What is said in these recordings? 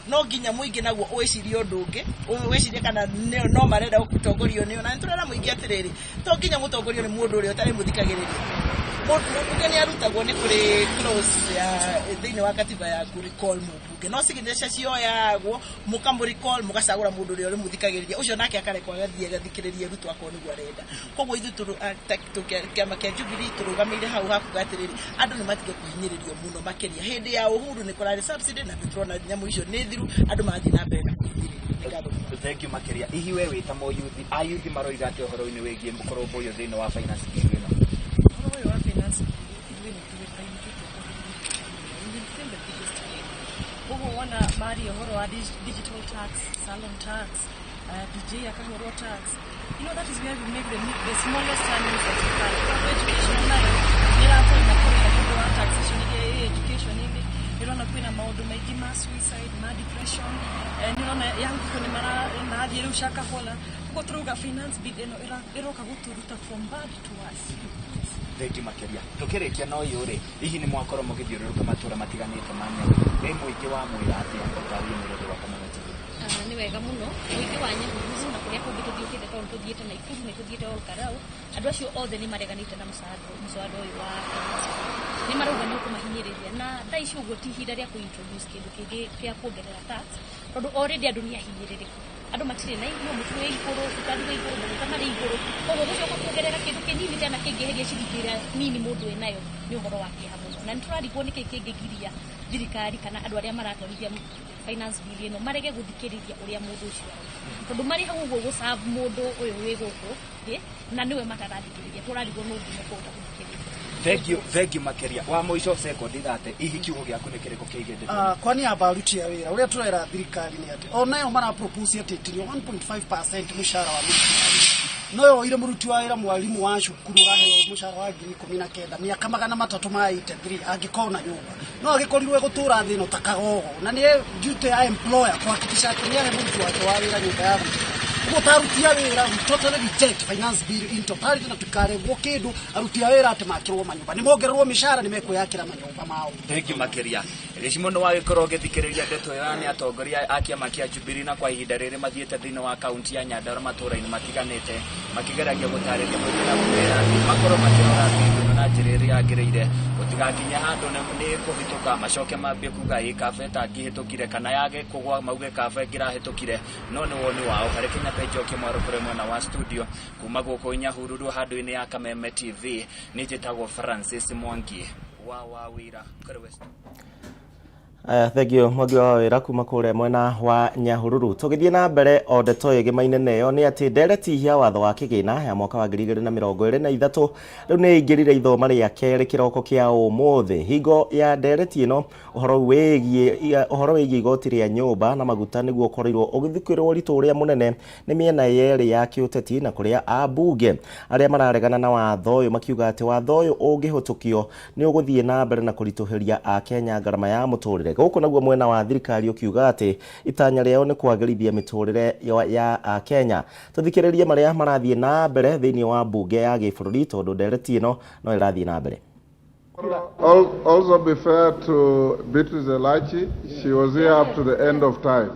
No nginya mũingĩ naguo wĩcirie ũndũ ũngĩ, wĩcirie kana no marenda gũtongorio nĩo. Na nĩtũrera mũingĩ atĩrĩrĩ, to nginya mũtongorio nĩ mũndũ ũrĩa ũtarĩ mũthikagĩrĩria. Mũmbunge nĩ arutagwo, nĩ kũrĩ clause ya thĩinĩ wa katiba ya kũ recall mũmbunge, no signature cioyagwo mũkamũ recall, mũgacagũra mũndũ ũrĩa ũrĩmũthikagĩrĩria, ũcio nake akarekwo agathiĩ agathikĩrĩrie Ruto akorwo nĩguo arenda. Koguo ithuĩ kĩama kĩa Jubilee tũrũgamĩire hau hakuga atĩrĩrĩ, andũ nĩ matige kũhinyĩrĩrio mũno makĩria. Hĩndĩ ya Uhuru nĩ kũrarĩ subsidy, na nĩtũrona nyamũ icio nĩ thiru, andũ marathiĩ na mbere na kũhinyĩrĩrio. Nĩ ngatho mũno. Thank you makĩria. Hihi we wĩ ta mũyuthi, ayuthi maroiga atĩa ũhoro-inĩ wĩgiĩ kũrũmbũiyo thĩinĩ wa finance bill ĩno? Ũhoro ũyũ wa finance bill, ithuĩ nĩ tũrĩ ta ithuĩ tũkũhĩrĩria. We will feel the biggest pain. Ũguo wona maria ũhoro wa digital tax, salon tax, DJ akahũrwo tax. That is where we make the smallest earnings that we can. Koguo education nayo nĩ ĩratũrema kũrĩha nĩ ũndũ wa taxation iria ĩ education-inĩ. Nĩ ũrona kwĩna maũndũ maingĩ ma suicide, ma depression. Nĩ ũrona young people nĩ marathiĩ rĩu Shakahola. Koguo tũrauga finance bill ĩno ĩroka gũtũruta from bad to worse. Yes. Thank you makĩria. Tũkĩrĩkia na ũyũ rĩ, hihi nĩ mwakorwo mũgĩthiũrũrũka matũra matiganĩte ma Nyahururu, ĩ mũingĩ wa mwĩra atĩa ũtarĩrie mwĩrĩ wa Kameme TV? Nĩ wega mũno mũingĩ wa Nyahururu na kũrĩa kũngĩ tũthiũkĩte, tondũ tũthiĩte Naikuru, nĩ tũthiĩte Ol Kalou, andũ acio othe nĩ mareganĩte na mũcwada ũyũ wa finance bill. Nĩ marauga nĩ ũkũmahinyĩrĩria, na thaa ici ũguo ti ihinda rĩa kũ-introduce kĩndũ kĩngĩ kĩa kuongerera tax, tondũ already andũ nĩ ahinyĩrĩrĩku, andũ matirĩ na irio, mũtu wĩ igũrũ, cukari wĩ igũrũ, maguta marĩ igũrũ. Koguo gũcoka kuongerera kĩndũ kĩnini tena kĩngĩheria ciringi ĩrĩa nini mũndũ ĩnayo nĩ ũhoro wa kĩeha mũno. Na nĩ tũrarigwo nĩkĩ kĩngĩgiria thirikari kana andũ arĩa maratwarithia finance bill ĩno marege gũthikĩrĩria ũrĩa mũndũ ũcio arauga, tondũ marĩ hau ũguo gũ-serve mũndũ ũyũ wĩ gũkũ thĩ na nĩwe matarathikĩrĩria. Tũrarigwo no nginya kũhota gũthikĩrĩria. Thank you, thank you makĩria. Wa mũico sekondi 30, hihi kiugo gĩaku nĩ kĩrĩkũ kĩgiĩ ndeto? Kwa niaba ya aruti a wĩra, ũrĩa tũrera thirikari nĩ atĩ onayo mara propose atĩ ĩtinio 1.5% mũcara wa mũruti wa wĩra. No yoire mũruti wa wĩra, mwarimũ wa cukuru ũraheo mũcara wa 19,000 mĩaka 383, angĩkorwo na nyũmba no agĩkorirwo egũtũra thĩ ĩno ta kagogo, na nĩ duty ya employer kuhakikisha atĩ nĩ ahe mũruti wake wa wĩra nyũmba ya gũikara. Ũguo ta aruti a wĩra, we totally reject finance bill in totality, na tũkaregwo kĩndũ aruti a wĩra atĩ makĩrwo manyũmba, nĩ mongererwo mĩcara, nĩ mekwĩyakĩra manyũmba mao. Thank you makĩria. Gĩcimo nĩ wagĩkorwo ũgĩthikĩrĩria ndeto ĩyo nĩ atongoria a kĩama kĩa Jubilee, na kwa ihinda rĩrĩ mathiĩte thĩinĩ wa kaunti ya Nyandarua matũũra-inĩ matiganĩte makĩgeragia gũtarĩria mũingĩ na kũmera atĩ makorwo makĩrora bill ĩno na njĩra ĩrĩa yagĩrĩire, gũtigakinye handũ nĩ kũhĩtũka macoke mambie kuga ĩ kaba ĩtangĩhĩtũkire, kana yage kũgwa mauge kaba ĩngĩrahĩtũkire. No nĩ woni wao. Harĩ Kenya Njoki Mwaro kũrĩ mwena wa studio, kuma gũkũ Nyahururu handũ-inĩ ya Kameme TV, nĩ njĩtagwo Francis Mwangi wa wĩra kũrĩ West. Aya, thank you Mwangi wa wĩra kuma kũrĩa mwena wa Nyahururu. Tũgĩthiĩ na mbere o ndeto ĩgĩmaine nayo nĩ atĩ ndereti ya watho wa kĩgĩna ya mwaka wa 2023 rĩu nĩ ĩingĩrire ithoma rĩa kerĩ kĩroko kĩa ũmũthĩ. Hingo ya ndereti ĩno, ũhoro wĩgiĩ igoti rĩa nyũmba na maguta nĩguo ũkorirwo ũgĩthukĩrwo ũritũ ũrĩa mũnene nĩ mĩena yerĩ ya kĩũteti, na kũrĩa ambunge arĩa mararegana na watho ũyũ makiuga atĩ watho ũyũ ũngĩhĩtũkio nĩ ũgũthiĩ na mbere na kũritũhĩria akenya ngarama ya mũtũrĩre. Gũkũ naguo mwena wa thirikari ũkiuga atĩ itanya rĩao nĩ kwagĩrithia mĩtũrĩre ya akenya. Tũthikĩrĩrie marĩa marathiĩ na mbere thĩinĩ wa mbunge ya gĩbũrũri, tondũ ndereti ĩno no ĩrathiĩ na mbere. Also be fair to Beatrice Elachi. She was here up to the end of time.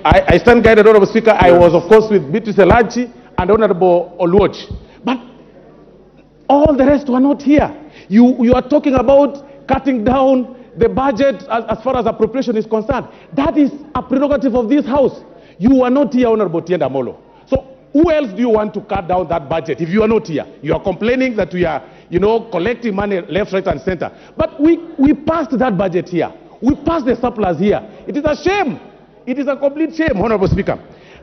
I stand guided, Honorable Speaker. I was, of course, with Beatrice Elachi and Honorable Oluoch. But all the rest were not here. You are talking about cutting down the budget as far as appropriation is concerned. That is a prerogative of this House. You are not here, Honorable Otiende Amollo. So who else do you want to cut down that budget if you are not here? You are complaining that we are collecting money left, right, and center. But we passed that budget here. We passed the surplus here. It is a shame. It is a complete shame, Honorable Speaker.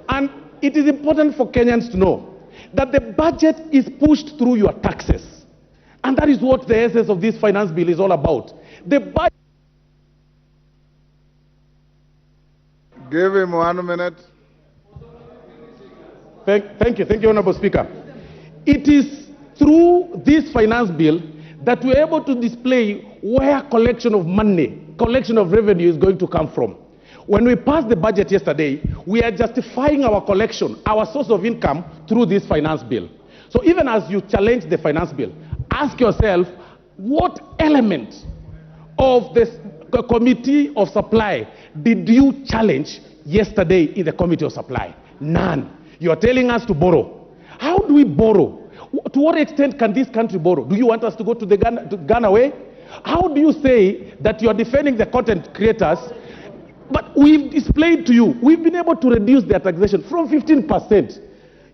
And it is important for Kenyans to know that the budget is pushed through your taxes. And that is what the essence of this finance bill is all about. The budget. Give him 1 minute. Thank you, Honorable Speaker. It is through this finance bill that we're able to display where collection of money, collection of revenue is going to come from. When we passed the budget yesterday, we are justifying our collection, our source of income through this finance bill. So even as you challenge the finance bill, ask yourself what element of this committee of supply did you challenge yesterday in the Committee of Supply? None. You are telling us to borrow. How do we borrow? To what extent can this country borrow? Do you want us to go to the Ghana way? How do you say that you are defending the content creators? But we've displayed to you, we've been able to reduce their taxation from 15%,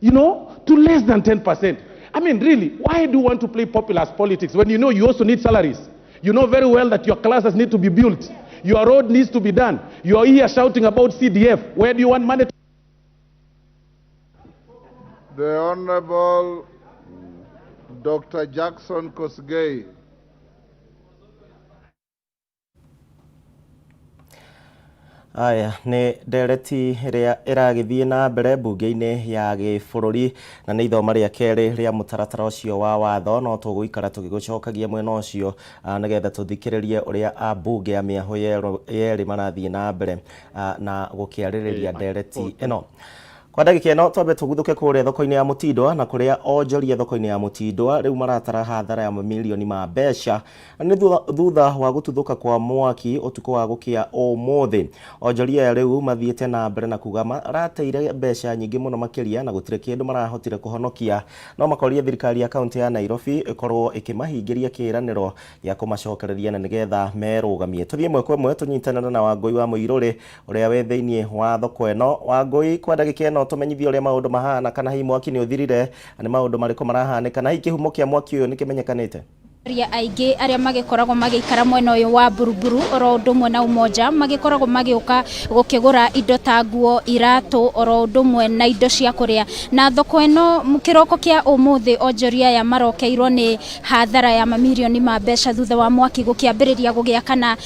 you know, to less than 10%. I mean, really, why do you want to play populist politics when you know you also need salaries? You know very well that your classes need to be built. Your road needs to be done. You are here shouting about CDF. Where do you want money to? The Honorable Dr. Jackson Kosgei. Aya nĩ ndereti ĩrĩa ĩragĩthiĩ na mbere mbunge-inĩ ya gĩbũrũri na nĩ ithoma rĩa kerĩ rĩa mũtaratara ũcio wa watho no tũgũikara tũgĩgũcokagia mwena ũcio nĩgetha tũthikĩrĩrie ũrĩa ambunge a mĩahũ yerĩ marathiĩ na mbere na gũkĩarĩrĩria ndereti ĩno. Kwa ndagĩka ĩno twambe tũguthũke kũrĩa thoko-inĩ ya Mũtindwa na kũrĩa onjoria thoko-inĩ ya Mũtindwa rĩu maratara hathara ya mamirioni ma mbeca nĩ thutha wa gũtuthũka kwa mwaki ũtukũ wa gũkĩa ũmũthĩ. Onjoria aya rĩu mathiĩte na mbere na kuga marateire mbeca nyingĩ mũno makĩria na gũtirĩ kĩndũ marahotire kũhonokia, no makoria thirikari ya kaunti ya Nairobi ĩkorwo ĩkĩmahingĩria kĩĩranĩro gĩa kũmacokereria na nĩgetha merũgamie. Tũthiĩ ĩmwe kwa ĩmwe tũnyitanĩre na Wangũi wa Mũirũrĩ ũrĩa wĩ thĩinĩ wa thoko ĩno. Wangũi, kwa ndagĩka ĩno tũmenyithie ũrĩa maũndũ mahana, kana hihi mwaki nĩ ũthirire, nĩ maũndũ marĩkũ marahanĩka, na hihi kĩhumo kĩa mwaki ũyũ nĩ kĩmenyekanĩte? Aria aingĩ arĩa magĩkoragwo magĩikara mwena ũyũ wa Buruburu oro ũndũ ũmwe na Umoja magĩkoragwo magĩũka gũkĩgũra indo ta nguo, iratũ oro ũndũ ũmwe na indo cia kũrĩa. Na thoko ĩno kĩroko kĩa ũmũthĩ onjoria aya marokeirwo nĩ hathara ya mamirioni ma mbeca thutha wa mwaki gũkĩambĩrĩria gũgĩakana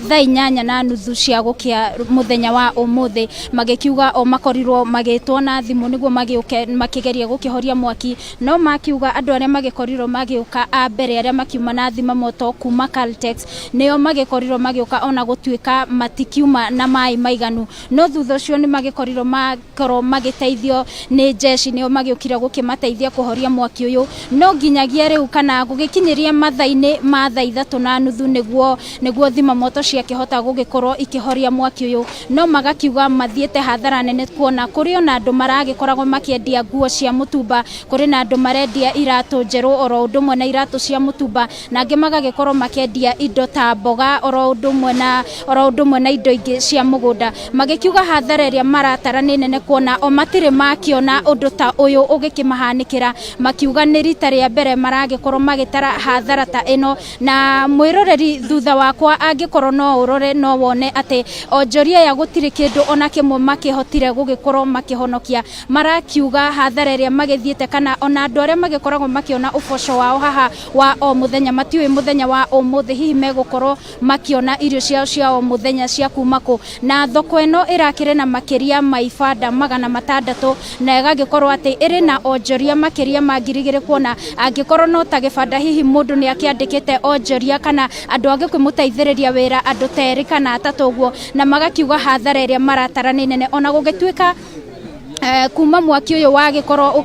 thaa 8:30 cia gũkĩa mũthenya wa ũmũthĩ, magĩkiuga o makorirwo magĩtwo na thimũ nĩguo magĩũke makĩgeria gũkĩhoria mwaki, no makiuga andũ arĩa magĩkorirwo magĩũka a mbere arĩa makiuma na thima moto kuma Caltex nĩo magĩkorirwo magĩũka ona gũtuĩka matikiuma na maĩ maiganu, no thutha ũcio nĩ magĩkorirwo makorwo magĩteithio nĩ jeshi nĩo magĩũkire gũkĩmateithia kũhoria mwaki ũyũ, no nginyagia rĩu kana gũgĩkinyĩria mathaa-inĩ ma thaa 3:30 nĩguo thima moto ciakĩhota gũgĩkorwo ikĩhoria mwaki ũyũ, no magakiuga mathiĩte hathara nene kuona kũrĩ ona andũ maragĩkoragwo makĩendia nguo cia mũtumba, kũrĩ na andũ marendia iratũ njerũ oro ũndũ ũmwe na iratũ cia mũtumba, na angĩ magagĩkorwo makĩendia indo ta mboga oro ũndũ ũmwe na indo ingĩ cia mũgũnda, magĩkiuga hathara ĩrĩa maratara nĩ nene kuona o matirĩ makiona ũndũ ta ũyũ ũgĩkĩmahanĩkĩra, makiuga nĩ rita rĩa mbere maragĩkorwo magĩtara hathara ta ĩno. Na mwĩroreri thutha wakwa angĩkorwo no ũrore no wone atĩ onjoria aya gũtirĩ kĩndũ ona kĩmwe makĩhotire gũgĩkorwo makĩhonokia, marakiuga hathara ĩrĩa magĩthiĩte kana ona andũ arĩa magĩkoragwo makĩona ũboco wao haha wa o mũthenya matiũĩ mũthenya wa ũmũthĩ hihi megũkorwo makĩona irio ciao cia o mũthenya cia kuma kũ. Na thoko ĩno ĩrakĩrĩ na makĩria ma ibanda 600 na ĩgagĩkorwo atĩ ĩrĩ na onjoria makĩria ma 2,000 kuona angĩkorwo no ta gĩbanda hihi mũndũ nĩ akĩandĩkĩte onjoria kana andũ angĩ kũmũteithĩrĩria wĩra andũ ta erĩ kana atatũ ũguo, na magakiuga hathara ĩrĩa maratara nĩ nene ona gũgĩtuĩka kuma mwaki ũyũ wagĩkorwo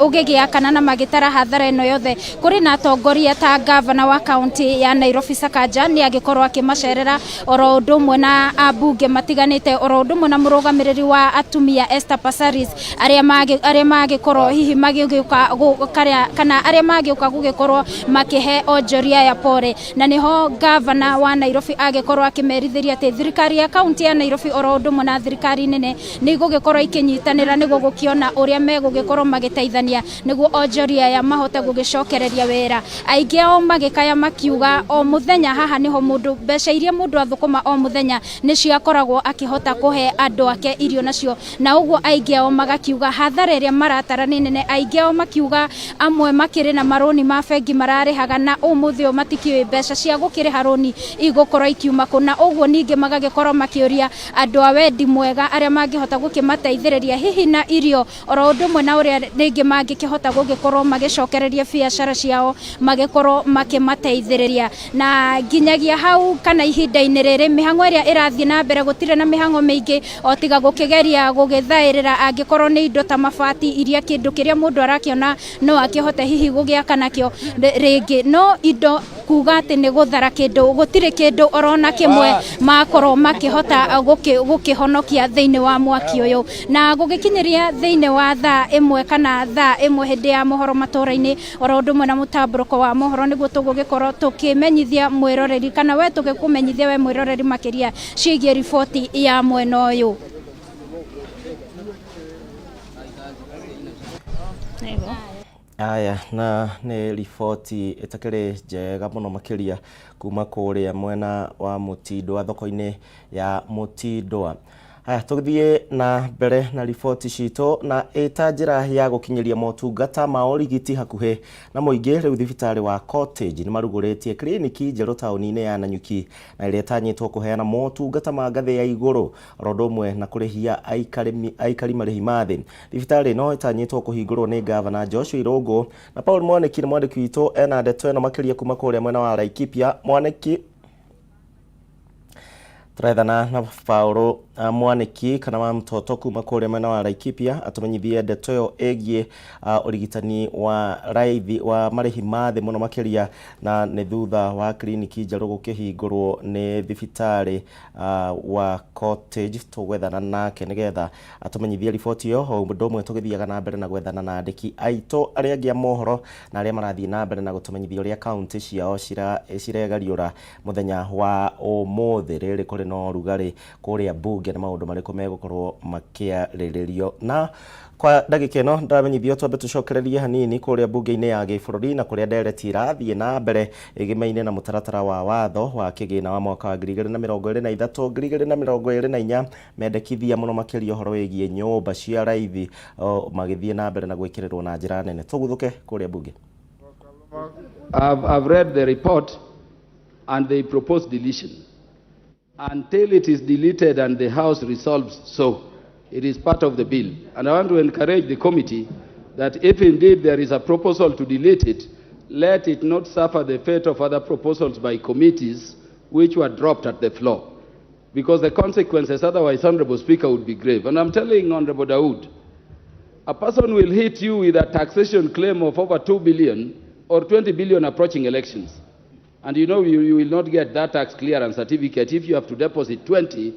ũgĩgĩakana na magĩtara hathara ĩno yothe. Kũrĩ na atongoria ta gavana wa kaunti ya Nairobi Sakaja nĩ agĩkorwo akĩmacerera oro ũndũ ũmwe na ambunge matiganĩte oro ũndũ ũmwe na mũrũgamĩrĩri wa atumia Esther Passaris arĩa magĩkorwo hihi magĩũka kana arĩa magĩũka gũgĩkorwo makĩhe onjoria ya pore, na nĩho gavana wa Nairobi agĩkorwo akĩmerithĩria atĩ thirikari ya kaunti ya Nairobi oro ũndũ ũmwe na thirikari nene nĩ igũgĩkorwo ikĩnyitanĩra nĩguo gũkĩona ũrĩa megũgĩkorwo magĩteithania nĩguo onjoria aya mahote gũgĩcokereria wĩra. Aingĩ ao magĩkaya makiuga o mũthenya haha nĩho mũndũ mbeca iria mũndũ athũkũma o mũthenya nĩ ciakoragwo akĩhota kũhe andũ ake irio nacio, na ũguo aingĩ ao magakiuga hathara ĩrĩa maratara nĩ nene. Aingĩ ao makiuga amwe makĩrĩ na marũni ma bengi mararĩhaga na ũmũthĩ ũyũ matikĩũĩ mbeca cia gũkĩrĩha rũni igũkorwo ikiuma kũ, na ũguo ningĩ magagĩkorwo makĩũria andũ a wendi mwega arĩa mangĩhota gũkĩmateithĩrĩria hihi na irio oro ũndũ ũmwe na ũrĩa rĩngĩ mangĩkĩhota gũgĩkorwo magĩcokereria biacara ciao magĩkorwo makĩmateithĩrĩria. Na nginyagia hau kana ihinda-inĩ rĩrĩ mĩhang'o ĩrĩa ĩrathiĩ na mbere gũtirĩ na mĩhang'o mĩingĩ o tiga gũkĩgeria gũgĩthaĩrĩra angĩkorwo nĩ indo ta mabati iria kĩndũ kĩrĩa mũndũ arakĩona no akĩhote hihi gũgĩaka nakĩo rĩngĩ, no indo Kuga atĩ nĩ gũthara kĩndũ, gũtirĩ kĩndũ orona kĩmwe makorwo makĩhota gũkĩhonokia thĩinĩ wa mwaki ũyũ. Na gũgĩkinyĩria thĩinĩ wa thaa 1 kana thaa 1 hĩndĩ ya mohoro matũra-inĩ oro ũndũ ũmwe na mũtambũrũko wa mohoro, nĩguo tũgũgĩkorwo tũkĩmenyithia mwĩroreri kana we tũgĩkũmenyithia we mwĩroreri makĩria ciĩgiĩ riboti ya mwena ũyũ. Aya, na nĩ riboti ĩtakĩrĩ njega mũno makĩria kuma kũrĩa mwena wa Mũtindwa, thoko-inĩ ya Mũtindwa. Haya, tũthiĩ na mbere na riboti citũ. Na ĩta njĩra ya gũkinyĩria motungata ma ũrigiti hakuhĩ na mũingĩ, rĩu thibitarĩ wa Cottage nĩ marugũrĩtie kiriniki njerũ taũni-inĩ ya Nanyuki, na ĩrĩa ĩtanyĩtwo kũheana motungata ma ngathĩ ya igũrũ oro ũndũ ũmwe na kũrĩhia aikari marĩhi ma thĩ. Thibitarĩ ĩno ĩtanyĩtwo kũhingũrwo nĩ Gavana Joshua Irũngũ. Na Paul Mwanĩki nĩ mwandĩki witũ, ena ndeto ĩno makĩria kuma kũrĩa mwena wa Laikipia. Mwanĩki, tũrethana na Paul Mwanĩki kana wa mtoto kuma kũrĩa mwena wa Laikipia atũmenyithie ndeto ĩyo ĩgiĩ ũrigitani wa raithi wa marĩhi ma thĩ mũno makĩria, na nĩ thutha wa kiriniki njerũ gũkĩhingũrwo nĩ thibitarĩ wa Cottage. Tũgwethana nake nĩgetha atũmenyithie riboti ĩyo, o ũndũ ũmwe tũgĩthiaga na mbere na gwethana na andĩki aitũ arĩa angĩ a mohoro na arĩa marathiĩ na mbere na gũtũmenyithia ũrĩa kaunti ciao ciregariũra mũthenya wa ũmũthĩ, rĩrĩ kũrĩ na ũrugarĩ kũrĩa mbunge, na maũndũ marĩkũ megũkorwo makĩarĩrĩrio. Na kwa ndagĩka ĩno ndamenyithio twambe tũcokererie hanini kũrĩa mbunge-inĩ ya gĩbũrũri, na kũrĩa ndereti irathiĩ na mbere ĩgĩmaine na mũtaratara wa watho wa kĩgĩna wa mwaka wa 2023 2024, mendekithia mũno makĩria ũhoro wĩgiĩ nyũmba cia raithi magĩthiĩ na mbere na gwĩkĩrĩrwo na njĩra nene. Tũguthũke kũrĩa mbunge. I've read the report and they propose deletion. Until it is deleted and the House resolves so, it is part of the bill. And I want to encourage the committee that if indeed there is a proposal to delete it, let it not suffer the fate of other proposals by committees which were dropped at the floor. Because the consequences otherwise, Honorable Speaker, would be grave. And I'm telling Honorable Dawood, a person will hit you with a taxation claim of over 2 billion or 20 billion approaching elections. And you know you will not get that tax clearance certificate if you have to deposit 20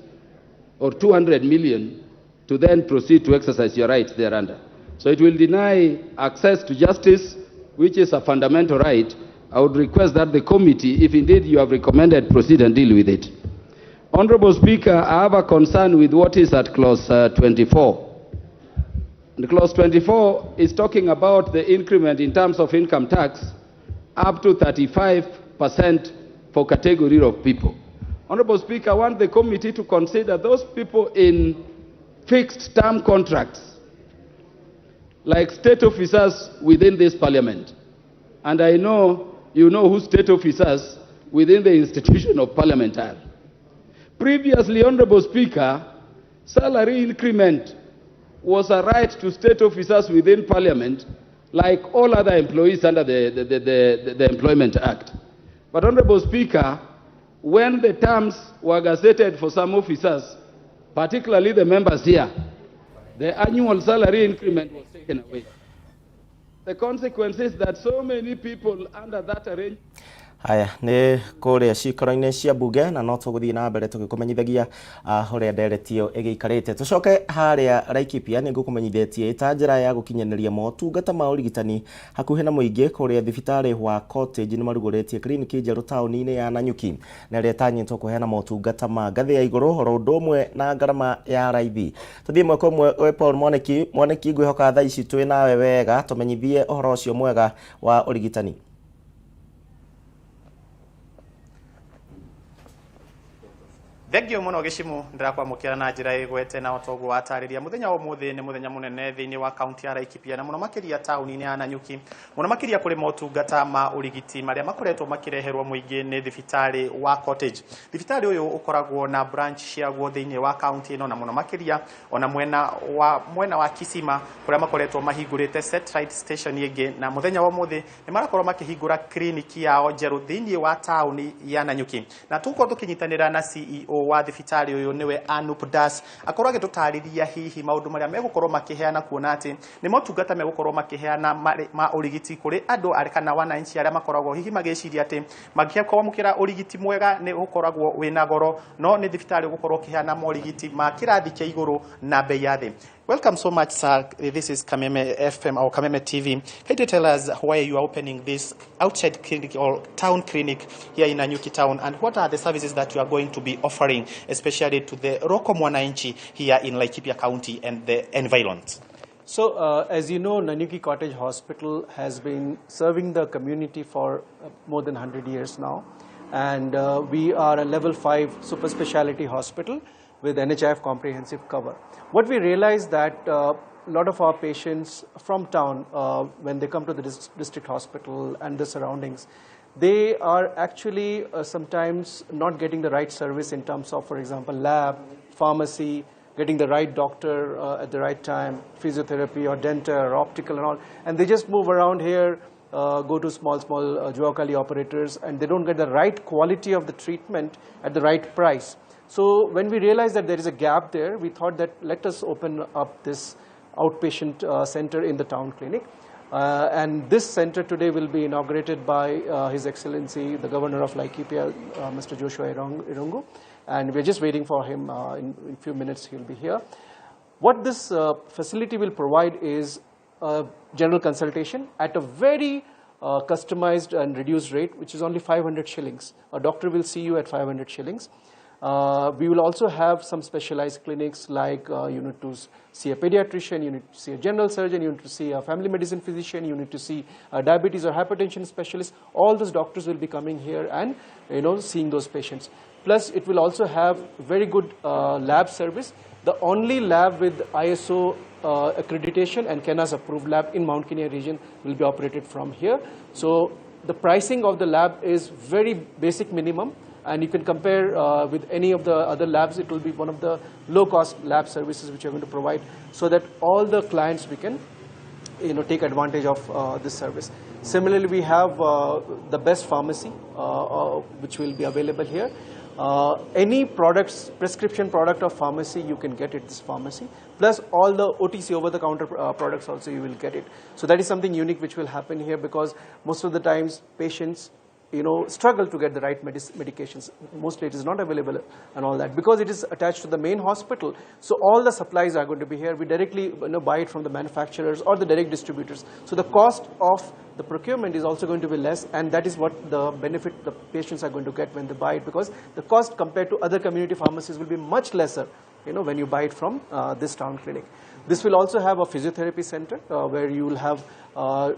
or 200 million to then proceed to exercise your rights thereunder. So it will deny access to justice, which is a fundamental right. I would request that the committee, if indeed you have recommended, proceed and deal with it. Honorable Speaker, I have a concern with what is at clause 24. And clause 24 is talking about the increment in terms of income tax up to 35% for category of people. Honorable Speaker, I want the committee to consider those people in fixed term contracts, like state officers within this parliament. And I know you know who state officers within the institution of parliament are. Previously, Honorable Speaker, salary increment was a right to state officers within parliament, like all other employees under the Employment Act. But Honorable Speaker, when the terms were gazetted for some officers, particularly the members here, the annual salary increment was taken away. The consequence is that so many people under that arrangement. Haya, nĩ kũrĩa cikaro-inĩ cia mbunge, na no tũgũthiĩ na mbere tũgĩkũmenyithagia ũrĩa ndereti ĩyo ĩgĩikarĩte. Tũcoke harĩa Laikipia, nĩ ngũkũmenyithĩtie ĩta njĩra ya gũkinyanĩria motungata ma ũrigitani hakuhĩ na mũingĩ, kũrĩa thibitarĩ wa Cottage nĩ marugũrĩtie kiriniki njerũ taũni-inĩ ya Nanyuki, na ĩrĩa ĩtanyĩtwo kũheana motungata ma ngathĩ ya igũrũ oro ũndũ ũmwe na ngarama ya raithi. Tũthiĩ mwaka ũmwe we Paul Mwanĩki. Mwanĩki, ngwĩhoka thaa ici twĩ nawe wega, tũmenyithie ũhoro ũcio mwega wa ũrigitani. Thengio muno Gĩcimu, ndĩrakwamũkĩra na njĩra ĩgwete na otoguo watarĩria. Mũthenya wa ũmũthĩ nĩ mũthenya mũnene thĩinĩ wa kaunti ya Laikipia, na mũno makĩria taũni-inĩ ya Nanyuki, mũno makĩria kũrĩ motungata ma ũrigiti marĩa makoretwo makĩreherwo mũingĩ nĩ thibitarĩ wa Cottage. Thibitarĩ ũyũ ũkoragwo na branch ciaguo thĩinĩ wa kaunti ĩno, na mũno makĩria ona mwena wa Kisima, kũrĩa makoretwo mahingũrĩte satellite station ĩngĩ, na mũthenya wa ũmũthĩ nĩ marakorwo makĩhingũra kliniki yao njerũ thĩinĩ wa taũni ya Nanyuki, na tũgũkorwo tũkĩnyitanĩra na CEO Wa thibitarĩ ũyũ nĩwe Anup Das akorwo agĩtũtarĩria hihi maũndũ marĩa megũkorwo makĩheana, kuona atĩ nĩ motungata megũkorwo makĩheana ma ũrigiti kũrĩ andũ kana wananchi arĩa makoragwo hihi magĩciria atĩ mangĩkwamũkĩra ũrigiti mwega nĩ ũkoragwo wĩna goro, no nĩ thibitarĩ ũgũkorwo ũkĩheana morigiti ma kĩrathi kĩa igũrũ na bei ya thĩ. Welcome so much, sir. This is Kameme FM or Kameme TV. Can you tell us why you are opening this outside clinic or town clinic here in Nanyuki town, and what are the services that you are going to be offering, especially to the local mwananchi here in Laikipia County and the environs? So, as you know, Nanyuki Cottage Hospital has been serving the community for more than 100 years now. And we are a level 5 super specialty hospital with NHIF comprehensive cover. What we realized that a lot of our patients from town, when they come to the district hospital and the surroundings, they are actually sometimes not getting the right service in terms of, for example, lab, pharmacy, getting the right doctor at the right time, physiotherapy or dental or optical and all. And they just move around here, go to small Jua Kali operators, and they don't get the right quality of the treatment at the right price. So when we realized that there is a gap there, we thought that let us open up this outpatient center in the town clinic. And this center today will be inaugurated by His Excellency, the Governor of Laikipia, Mr. Joshua Irungu. And we're just waiting for him. In a few minutes, he'll be here. What this facility will provide is a general consultation at a very customized and reduced rate, which is only 500 shillings. A doctor will see you at 500 shillings. We will also have some specialized clinics like you need to see a pediatrician, you need to see a general surgeon, you need to see a family medicine physician, you need to see a diabetes or hypertension specialist. All those doctors will be coming here and, you know, seeing those patients. Plus, it will also have very good lab service. The only lab with ISO accreditation and KENAS approved lab in Mount Kenya region will be operated from here. So the pricing of the lab is very basic minimum. And you can compare with any of the other labs. It will be one of the low-cost lab services which we are going to provide, so that all the clients we can, you know, take advantage of this service. Similarly, we have the best pharmacy which will be available here. Any products, prescription product of pharmacy, you can get at this pharmacy. Plus all the OTC, over-the-counter products also you will get it. So that is something unique which will happen here, because most of the times patients, you know, struggle to get the right medications. Mostly it is not available and all that, because it is attached to the main hospital. So all the supplies are going to be here. We directly, you know, buy it from the manufacturers or the direct distributors. So the cost of the procurement is also going to be less, and that is what the benefit the patients are going to get when they buy it, because the cost compared to other community pharmacies will be much lesser, you know, when you buy it from this town clinic. This will also have a physiotherapy center where you will have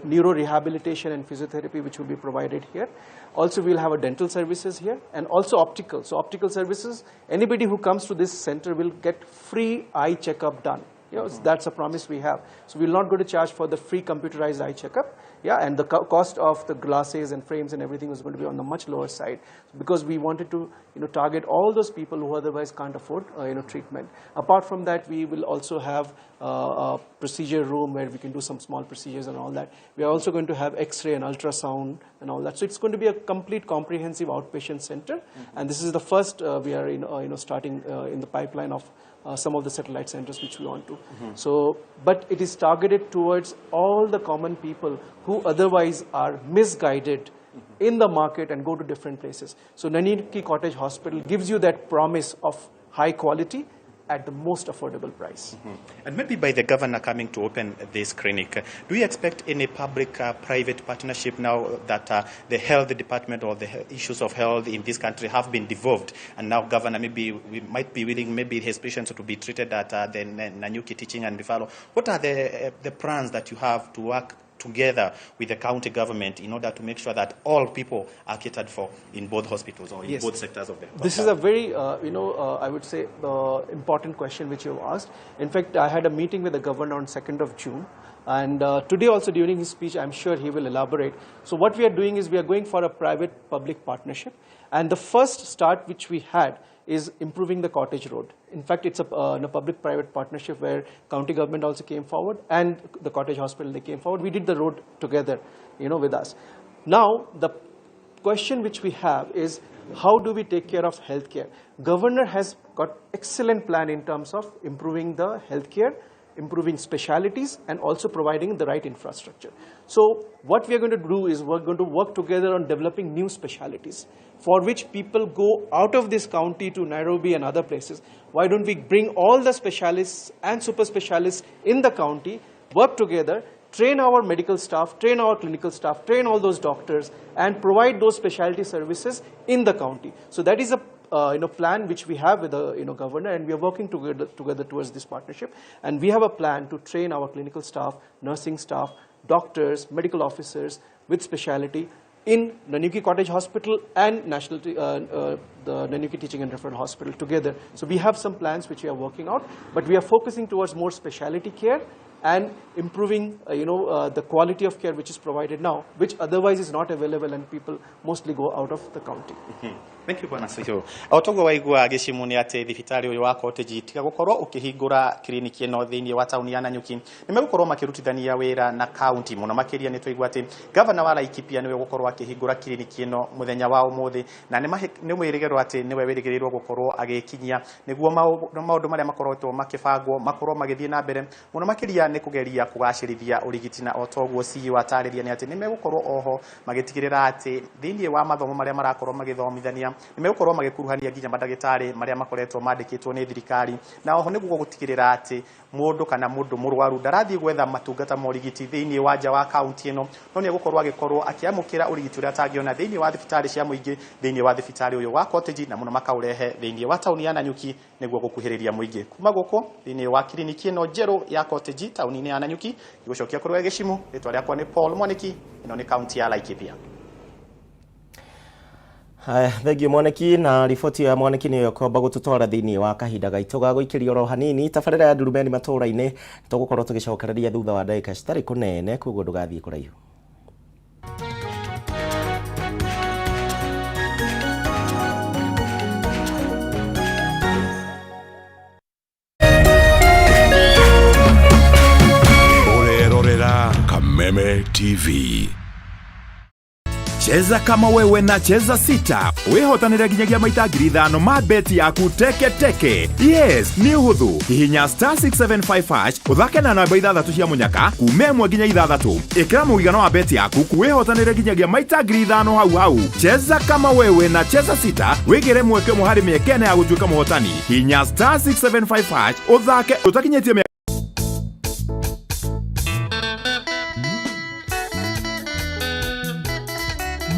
neuro rehabilitation and physiotherapy which will be provided here. Also, we'll have a dental services here, and also optical. So optical services, anybody who comes to this center will get free eye checkup done. You know, that's a promise we have. So we're not going to charge for the free computerized eye checkup. Yeah, and the cost of the glasses and frames and everything was going to be on the much lower side, because we wanted to, you know, target all those people who otherwise can't afford, you know, treatment. Apart from that, we will also have a procedure room where we can do some small procedures and all that. We are also going to have X-ray and ultrasound and all that. So it's going to be a complete comprehensive outpatient center. And this is the first we are, you know, starting in the pipeline of some of the satellite centers which we want to. So, but it is targeted towards all the common people who otherwise are misguided in the market and go to different places. So Nanyuki Cottage Hospital gives you that promise of high quality at the most affordable price. And maybe by the governor coming to open this clinic, do you expect any public-private partnership now that the health department or the issues of health in this country have been devolved, and now governor maybe we might be willing, maybe his patients to be treated at the Nanyuki Teaching and Referral? What are the plans that you have to work together with the county government in order to make sure that all people are catered for in both hospitals or in both sectors of the hospital? This is a very, I would say, important question which you have asked. In fact, I had a meeting with the governor on 2nd of June. And today also during his speech, I'm sure he will elaborate. So what we are doing is we are going for a private-public partnership. And the first start which we had is improving the Cottage Road. In fact, it's a public-private partnership where county government also came forward and the Cottage Hospital, they came forward. We did the road together, you know, with us. Now, the question which we have is, how do we take care of healthcare? Governor has got excellent plan in terms of improving the healthcare, improving specialities, and also providing the right infrastructure. So what we are going to do is we're going to work together on developing new specialities for which people go out of this county to Nairobi and other places. Why don't we bring all the specialists and super specialists in the county, work together, train our medical staff, train our clinical staff, train all those doctors, and provide those specialty services in the county. So that is a plan which we have with the governor, and we are working together towards this partnership. And we have a plan to train our clinical staff, nursing staff, doctors, medical officers with specialty in Nanyuki Cottage Hospital and National, the Nanyuki Teaching and Referral Hospital together. So we have some plans which we are working out, but we are focusing towards more specialty care and improving the quality of care which is provided now, which otherwise is not available, and people mostly go out of the county. Thank you, Bwana Sio. Otogo waigua gĩcimu nĩ atĩ thibitarĩ ũyũ wa Cottage tiga gũkorwo ũkĩhingũra kiriniki ĩno thĩinĩ wa taũni ya Nanyuki, nĩ megũkorwo makĩrutithania wĩra na kaunti mũno makĩria. Nĩ twaigua atĩ gavana wa Laikipia nĩwe ũgũkorwo akĩhingũra kiriniki ĩno mũthenya wa ũmũthĩ, na nĩ mwĩrĩgĩrĩrwo atĩ nĩwe wĩrĩgĩrĩirwo gũkorwo agĩkinyia nĩguo maũndũ marĩa makoretwo makĩbangwo makorwo magĩthiĩ na mbere mũno makĩria nĩ kũgeria kũgacĩrithia ũrigiti. Na o toguo CEO atarĩria nĩ atĩ nĩ megũkorwo oho magĩtigĩrĩra atĩ thĩinĩ wa mathomo marĩa marakorwo magĩthomithania nĩ megũkorwo magĩkuruhania nginya mandagĩtarĩ marĩa makoretwo mandĩkĩtwo nĩ thirikari, na oho nĩguo gũtigĩrĩra atĩ mũndũ kana mũndũ mũrwaru ndarathiĩ gwetha matungata ma ũrigiti thĩinĩ wa nja wa kaunti ĩno, no nĩ egũkorwo agĩkorwo akĩamũkĩra ũrigiti ũrĩa atangĩona thĩinĩ wa thibitarĩ cia mũingĩ thĩinĩ wa thibitarĩ ũyũ wa Cottage, na mũno makaũrehe thĩinĩ wa taũni ya Nanyuki nĩguo gũkuhĩrĩria mũingĩ. Kuma gũkũ thĩinĩ wa kiriniki ĩno njerũ ya Cottage taũni-inĩ ya Nanyuki, gĩgũcokia kũrĩ we gĩcimu. Rĩtwa rĩakwa nĩ Paul Mwaniki, ĩno nĩ kaunti ya Laikipia. Haya, thengiũ Mwaniki, na riboti ya Mwaniki nĩyo ĩkwamba gũtũtwara thĩinĩ wa kahinda gaitũ ga gũikĩria oro hanini tabarĩra ya Ndurumeni matũũra-inĩ. Tũgũkorwo tũgĩcokereria thutha wa ndagĩka citarĩ kũnene, koguo ndũgathiĩ kũraihu. Ũrerorera Kameme TV. Cheza kama wewe na Cheza Sita wihotanire nginyagia maita 5,000 ma beti yaku teke teke. Yes, nĩ ũhũthũ. Hihinya star 675 hash ũthake na namba 6 cia mũnyaka kuma 1 nginya 6. Ĩkĩra mũigana wa beti yaku wihotanire nginyagia maita 5,000 hau hau. Cheza kama wewe na Cheza Sita wigire mweke ũmwe harĩ mĩeke ĩna ya gũtuĩka mũhotani. Hihinya star 675 hash ũthake ũtakinyĩtie.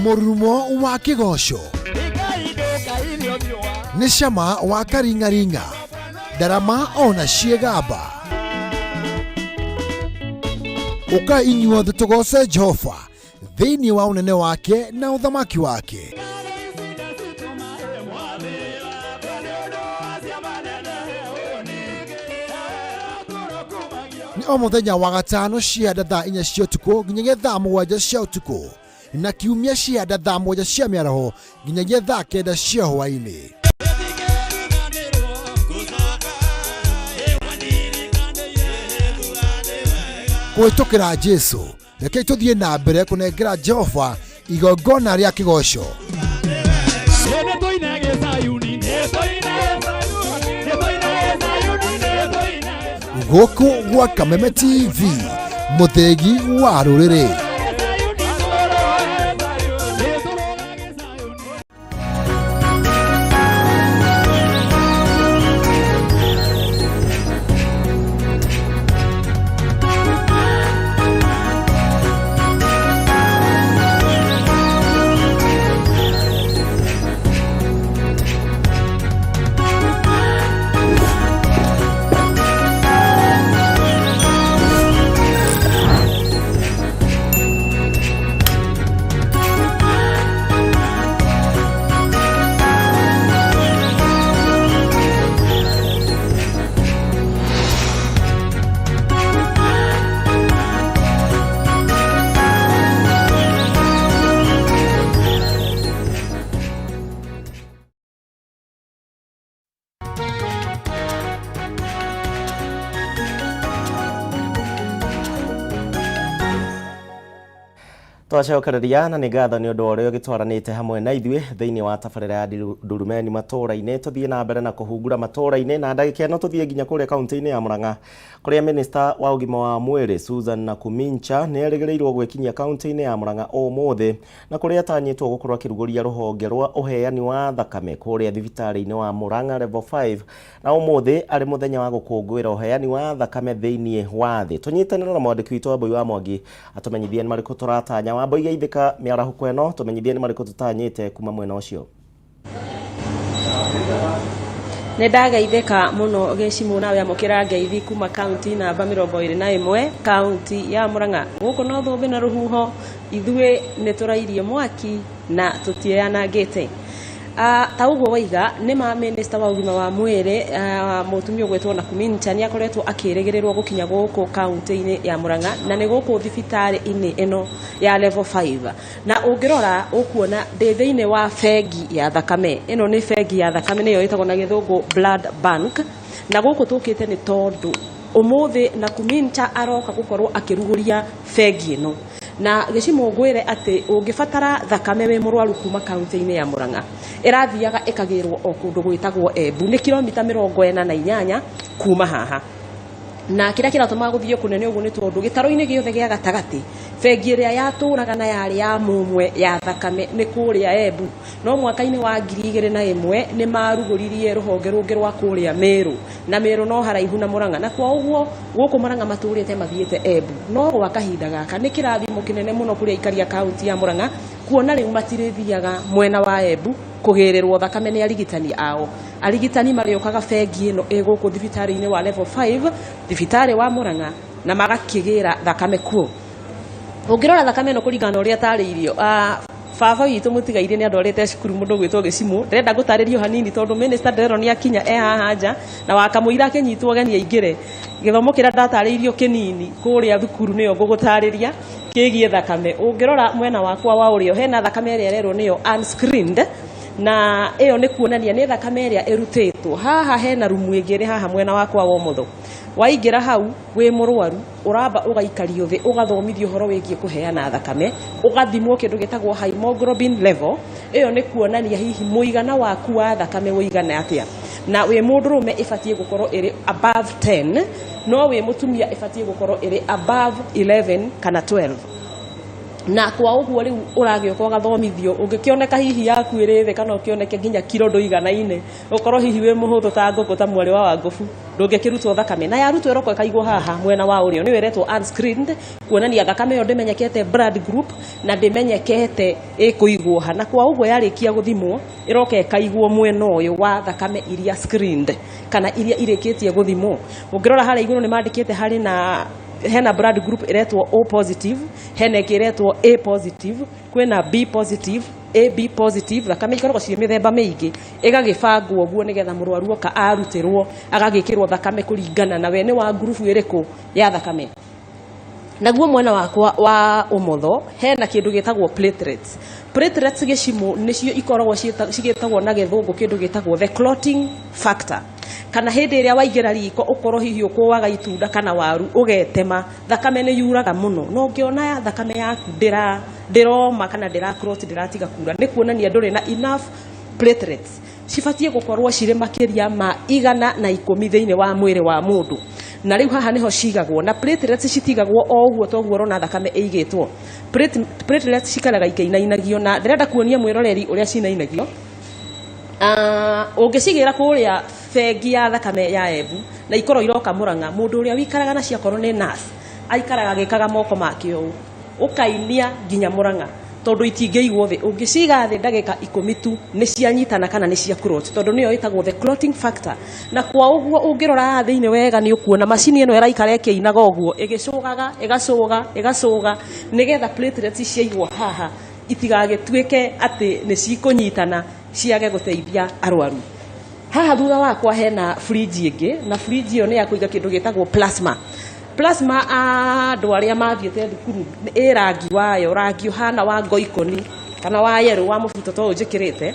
Mũrurumo wa kĩgoco nĩ cama wa karingaringa, ndarama ona ciĩgamba. Ũkai inyuothe tũgoce Jehova thĩinĩ wa ũnene wake na ũthamaki wake. Nĩ o mũthenya wa gatano cianda thaa 4 cia ũtukũ nginyagia thaa 7 cia ũtukũ, na kiumia cianda thaa 7 cia mĩaraho nginyagia thaa 9 cia hwaĩ-inĩ. Kũhĩtũkĩra Jesũ, rekei tũthiĩ na mbere kũnengera Jehova igongona rĩa kĩgoco. Gũkũ gwa Kameme TV, mũthĩgi wa rũrĩrĩ. Twacokereria na nĩ ngatho nĩ ũndũ wa ũrĩa ũgĩtwaranĩte hamwe na ithuĩ thĩinĩ wa tabarĩra ya Ndurumeni matũũra-inĩ. Tũthiĩ na mbere na kũhungura matũũra-inĩ na ndagĩka ĩno tũthiĩ nginya kũrĩa kaunti-inĩ ya Murang'a kũrĩa minista wa ũgima wa mwĩrĩ Susan Nakhumicha nĩ erĩgĩrĩirwo gwĩkinyia kaunti-inĩ ya Murang'a ũmũthĩ na kũrĩa atanyĩtwo gũkorwo akĩrugũria rũhonge rwa ũheani wa thakame kũrĩa thibitarĩ-inĩ wa Murang'a Level 5 na ũmũthĩ arĩ mũthenya wa gũkũngũĩra ũheani wa thakame thĩinĩ wa thĩ. Tũnyitanĩre na mwandĩki witũ Wambui wa Mwangi atũmenyithie nĩ marĩkũ tũratanya. Wambui geithĩka mĩarahũko ĩno, tũmenyithie nĩ marĩkũ tũtanyĩte kuma mwena ũcio. Nĩ ndageithĩka mũno Gĩcimũ nawe amũkĩra ngeithi kuma kaunti namba 21 kaunti ya Murang'a. Gũkũ no thũmbĩ na rũhuho, ithuĩ nĩ tũrairie mwaki na tũtiĩyanangĩte. Ta ũguo waiga nĩ ma minista wa ũgima wa mwĩrĩ mũtumia ũgwĩtwo Nakhumicha nĩ akoretwo akĩrĩgĩrĩrwo gũkinya gũkũ kaunti-inĩ ya Murang'a na nĩ gũkũ thibitarĩ-inĩ ĩno ya level 5. Na ũngĩrora ũkuona ndĩ thĩinĩ wa bengi ya thakame. Ĩno nĩ bengi ya thakame nĩyo ĩtagwo na gĩthũngũ blood bank. Na gũkũ tũkĩte nĩ tondũ ũmũthĩ Nakhumicha aroka gũkorwo akĩrugũria bengi ĩno. Na Gĩcimũ ngwĩre atĩ ũngĩbatara thakame wĩ mũrwaru kuma kaunti-inĩ ya Murang'a ĩrathiaga ĩkagĩrwo o kũndũ gwĩtagwo Embu, nĩ kilomita 48 kuma haha. Na kĩrĩa kĩratũma gũthiĩ kũnene ũguo nĩ tondũ gĩtarũ-inĩ gĩothe gĩa gatagatĩ bengi ĩrĩa yatũraga na yarĩ ya mũmwe ya thakame nĩ kũrĩa Embu. No mwaka-inĩ wa 2001 nĩ marugũririe rũhonge rũngĩ rwa kũrĩa Meru, na Meru no haraihu na Murang'a, na kwa ũguo gũkũ Murang'a matũrĩte mathiĩte Embu. No gwa kahinda gaka nĩ kĩrathimo kĩnene mũno kũrĩ aikari a kaunti ya Murang'a kuona rĩu matirĩthiaga mwena wa Embu kũgĩrĩrwo thakame nĩ arigitani ao. Arigitani marĩũkaga bengi ĩno ĩ gũkũ thibitarĩ-inĩ wa level 5 thibitarĩ wa Murang'a na magakĩgĩra thakame kuo. Ũngĩrora thakame ĩno kũringana na ũrĩa ĩtarĩirio, baba witũ mũtigairĩ nĩ andwarĩte cukuru mũndũ ũgwĩtwo Gĩcimũ. Ndĩrenda ngũtarĩrio hanini tondũ minister ndĩrerwo nĩ akinya e haha nja na wakamũira akĩnyitwo ũgeni aingĩre. Gĩthomo kĩrĩa ndatarĩirio kĩnini kũrĩa thukuru nĩyo ngũgũtarĩria kĩgiĩ thakame. Ũngĩrora mwena wakwa wa ũrĩo hena thakame ĩrĩa ĩrerwo nĩyo unscreened, na ĩyo nĩ kuonania nĩ thakame ĩrĩa ĩrutĩtwo. Haha hena rumu ĩngĩ ĩrĩ haha mwena wakwa wa ũmotho. Waingĩra hau wĩ mũrwaru ũramba ũgaikario thĩ ũgathomithio ũhoro wĩgiĩ kũheana thakame, ũgathimwo kĩndũ gĩtagwo hemoglobin level. Ĩyo nĩ kuonania hihi mũigana waku wa thakame ũigana atĩa, na wĩ mũndũrũme ĩbatiĩ gũkorwo ĩrĩ above 10, no wĩ mũtumia ĩbatiĩ gũkorwo ĩrĩ above 11 kana 12. Na kwa ũguo rĩu ũragĩũka ũgathomithio, ũngĩkĩoneka hihi yaku ĩrĩ thĩ kana ũkĩoneke nginya kiro ndũiganaine, ũkorwo hihi wĩ mũhũthũ ta ngũkũ ta mwarĩ wa Wangũbũ, ndũngĩkĩrutwo thakame. Na yarutwo ĩroka ĩkaigwo haha mwena wa ũrĩo, nĩyo ĩretwo unscreened, kuonania thakame ĩyo ndĩmenyekete blood group na ndĩmenyekete ĩkũigwo ha. Na kwa ũguo yarĩkia gũthimwo ĩroka ĩkaigwo mwena ũyũ wa thakame iria screened kana iria irĩkĩtie gũthimwo. Ũngĩrora harĩa igũrũ nĩ mandĩkĩte harĩ na hena blood group ĩretwo O positive, hena ĩngĩ ĩretwo A positive, kwĩna B positive, AB positive. Thakame ikoragwo ciĩ mĩthemba mĩingĩ, ĩgagĩbangwo ũguo nĩgetha mũrwaru oka arutĩrwo agagĩkĩrwo thakame kũringana na we nĩ wa ngurubu ĩrĩkũ ya thakame. Naguo mwena wakwa wa ũmotho hena kĩndũ gĩtagwo platelets. Platelets Gĩcimũ nĩcio ikoragwo cigĩtagwo na gĩthũngũ kĩndũ gĩtagwo the clotting factor, kana hĩndĩ ĩrĩa waingĩra riko ũkorwo hihi ũkũaga itunda kana waru ũgetema, thakame nĩ yuraga mũno, na ũngĩona thakame yaku ndĩroma kana ndĩra clot, ndĩratiga kura, nĩ kuonania ndũrĩ na enough platelets. Cibatiĩ gũkorwo cirĩ makĩria ma 110 thĩinĩ wa mwĩrĩ wa mũndũ. Na rĩu haha nĩho cigagwo, na platelets citigagwo o ũguo toguo ũrona thakame ĩigĩtwo. Platelets cikaraga ikĩinainagio, na ndĩrenda kuonia mwĩroreri ũrĩa cinainagio. Ũngĩcigĩra kũrĩa bengi ya thakame ya Embu na ikorwo iroka Murang'a, mũndũ ũrĩa wikaraga nacio akorwo nĩ nurse aikaraga agĩkaga moko make ũũ, ũkainia nginya Murang'a, tondũ itingĩigwo thĩ. Ũngĩciga thĩ ndagĩka 10 tu nĩ cianyitana kana nĩ cia clot, tondũ nĩyo ĩtagwo the clotting factor. Na kwa ũguo ũngĩrora haha thĩinĩ wega nĩ ũkuona macini ĩno ĩraikara ĩkĩinaga ũguo, ĩgĩcũgaga, ĩgacũga, ĩgacũga, nĩgetha platelets ciaigwo haha itigagĩtuĩke atĩ nĩ cikũnyitana ciage gũteithia arwaru. Haha thutha wakwa hena fridge ĩngĩ, na fridge ĩyo nĩ ya kũiga kĩndũ gĩtagwo plasma. Plasma andũ arĩa mathiĩte thukuru ĩ rangi wayo, rangi ũhana wa ngoikoni kana wa yerũ wa mũbuto ta ũyũ njĩkĩrĩte,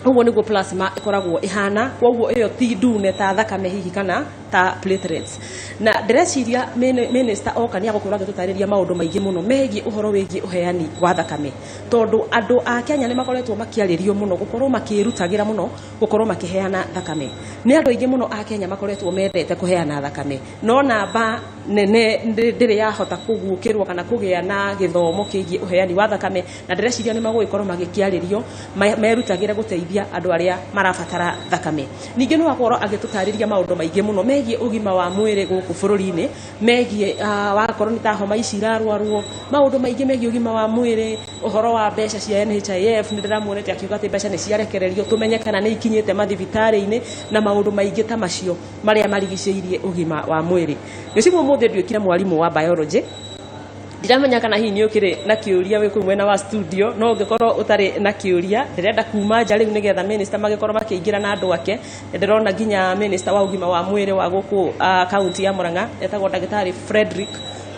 ũguo nĩguo plasma ĩkoragwo ĩhana. Koguo ĩyo ti ndune ta thakame hihi kana Ta platelets. Na ndĩreciria minister oka nĩ agũkorwo agĩtũtarĩria maũndũ maingĩ mũno megiĩ ũhoro wĩgiĩ ũheani wa thakame, tondũ andũ a Kenya nĩ makoretwo makĩarĩrio mũno gũkorwo makĩrutagĩra mũno gũkorwo makĩheana thakame. Nĩ andũ aingĩ mũno a Kenya makoretwo mendete kũheana thakame, no namba nene ndĩrĩ yahota kũguũkĩrwo kana kũgĩa na gĩthomo kĩgiĩ ũheani wa thakame. Na ndĩreciria nĩ magũgĩkorwo magĩkĩarĩrio merutagĩre gũteithia andũ arĩa marabatara thakame. Ningĩ no akorwo agĩtũtarĩria maũndũ maingĩ mũno megiĩ ũgima wa mwĩrĩ gũkũ bũrũri-inĩ, megiĩ wakorwo nĩ ta homa ici irarwarwo, maũndũ maingĩ megiĩ ũgima wa mwĩrĩ, ũhoro wa mbeca cia NHIF. Nĩ ndĩramuonete akiuga atĩ mbeca nĩ ciarekererio, tũmenye kana nĩ ikinyĩte mathibitarĩ-inĩ na maũndũ maingĩ ta macio marĩa marigicĩirie ũgima wa mwĩrĩ. Gĩcigo ũmũthĩ nduĩkire mwarimũ wa biology. Ndiramenya kana hihi nĩ ũkĩrĩ na kĩũria wĩ kũu mwena wa studio, no ũngĩkorwo ũtarĩ na kĩũria, ndĩrenda kuma nja rĩu nĩgetha minister magĩkorwo makĩingĩra na andũ ake. Ndĩrona nginya minister wa ũgima wa mwĩrĩ wa gũkũ kaunti ya Murang'a etagwo Ndagĩtarĩ Frederick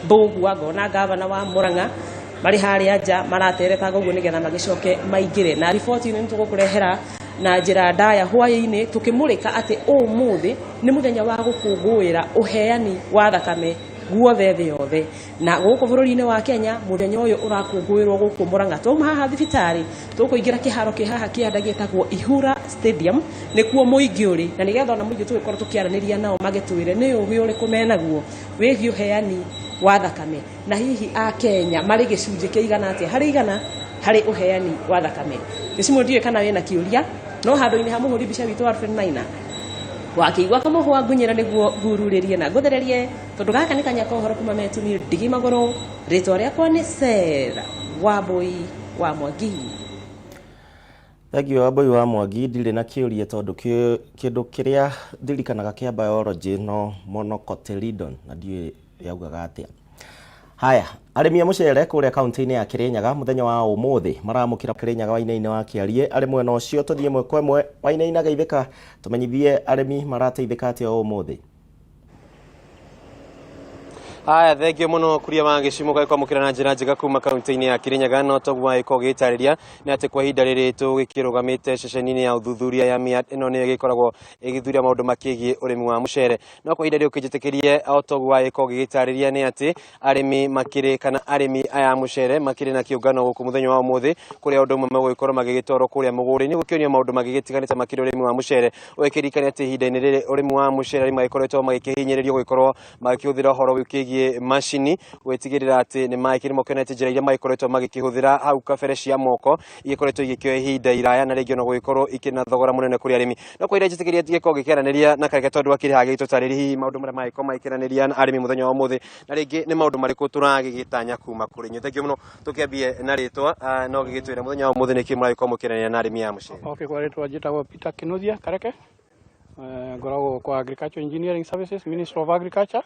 Mbũgua, ngona gavana wa Murang'a marĩ harĩa nja marateretaga ũguo nĩgetha magĩcoke maingĩre. Na riboti-inĩ nĩ tũgũkũrehera na njĩra ndaya hwaĩ-inĩ, tũkĩmũrĩka atĩ ũmũthĩ nĩ mũthenya wa gũkũngũĩra ũheani wa thakame guothe thĩ yothe, na gũkũ bũrũri-inĩ wa Kenya mũthenya ũyũ ũrakũngũĩrwo gũkũ Murang'a. Twauma haha thibitarĩ, tũkũingĩra kĩharo kĩ haha kĩanda gĩtagwo Ihura Stadium, nĩkuo mũingĩ ũrĩ, na nĩgetha ona mũingĩ tũgĩkorwo tũkĩaranĩria nao magĩtwĩre nĩ ũgĩ ũrĩkũ menaguo wĩgiĩ ũheani wa thakame, na hihi a Kenya marĩ gĩcunjĩ kĩigana atĩa harĩ igana harĩ ũheani wa thakame. Gĩcimo, ndiũĩ kana wĩna kĩũria, no handũ-inĩ ha mũhũri mbica witũ Alfred Maina wakĩigua kamũhwa ngunyĩra nĩguo ngururĩrie na ngũthererie, tondũ gaka nĩ kanya ka ũhoro kuma metumi ndigi magũrũ. Rĩtwa rĩakwa nĩ Sera Wambui wa Mwangi. Thank you, Wambui wa Mwangi. Ndirĩ na kĩũria tondũ kĩndũ kĩrĩa ndirikanaga kĩa biology no monocotyledon na ndiũĩ yaugaga atĩa. Haya, arĩmi a mũcere kũrĩa kaunti-inĩ ya Kirinyaga mũthenya wa ũmũthĩ maramũkĩra Kirinyaga. Wainaina wa Kĩarie arĩ mwena ũcio, tũthiĩ ĩmwe kwa ĩmwe. Wainaina, geithĩka, tũmenyithie arĩmi marateithĩka atĩa ũmũthĩ. Haya, thengio muno kuria wa gĩcimo gagĩkwamũkĩra na njĩra njega kuma kaunti-inĩ ya Kirinyaga. No toguo wagĩkorwo ũgĩtarĩria nĩ atĩ kwa ihinda rĩrĩ tũgĩkĩrũgamĩte ceceni-inĩ ya ũthuthuria ya MIAT. Ĩno nĩyo ĩgĩkoragwo ĩgĩthuria maũndũ makĩgiĩ ũrĩmi wa mũcere. No kwa ihinda rĩrĩ ũkĩnjĩtĩkĩrie, o toguo wagĩkorwo ũgĩgĩtarĩria nĩ atĩ arĩmi makĩrĩ kana arĩmi aya a mũcere makĩrĩ na kĩũngano gũkũ mũthenya wa ũmũthĩ, kũrĩa ũndũ ũmwe megũgĩkorwo magĩgĩtwarwo kũrĩa mũgũnda-inĩ gũkĩonio maũndũ magĩgĩtiganĩte makĩria ũrĩmi wa mũcere. Ũgĩkĩririkane atĩ ihinda-inĩ rĩrĩ ũrĩmi wa mũcere arĩmi magĩkoretwo magĩkĩhinyĩrĩrio gũgĩkorwo magĩkĩhũthĩra ũhoro wĩkĩgiĩ macini gwĩtigĩrĩra atĩ nĩ magĩkĩrĩma. Ũkĩonete njĩra iria magĩkoretwo magĩkĩhũthĩra hau kabere cia moko igĩkoretwo igĩkĩoya ihinda iraya na rĩngĩ ona gũgĩkorwo ikĩrĩ na thogora mũnene kũrĩ arĩmi. No kwa ihinda njĩtĩkĩria tũgĩkorwo gĩkĩaranĩria na Kareke, tondũ akĩrĩ haha gĩgĩtũtarĩria hihi maũndũ marĩa magĩkorwo magĩkĩaranĩria na arĩmi mũthenya wa ũmũthĩ, na rĩngĩ nĩ maũndũ marĩkũ tũragĩgĩtanya kuma kũrĩ inyuĩ. Thank you mũno. Tũkĩambie na rĩtwa, no gĩgĩtwĩre mũthenya wa ũmũthĩ nĩkĩ mũragĩkorwo mũkĩaranĩria na arĩmi a mũcere. Okay, kwa rĩtwa njĩtagwo Peter Kinuthia Kareke. Ngoragwo kwa Agriculture Engineering Services, Ministry of Agriculture.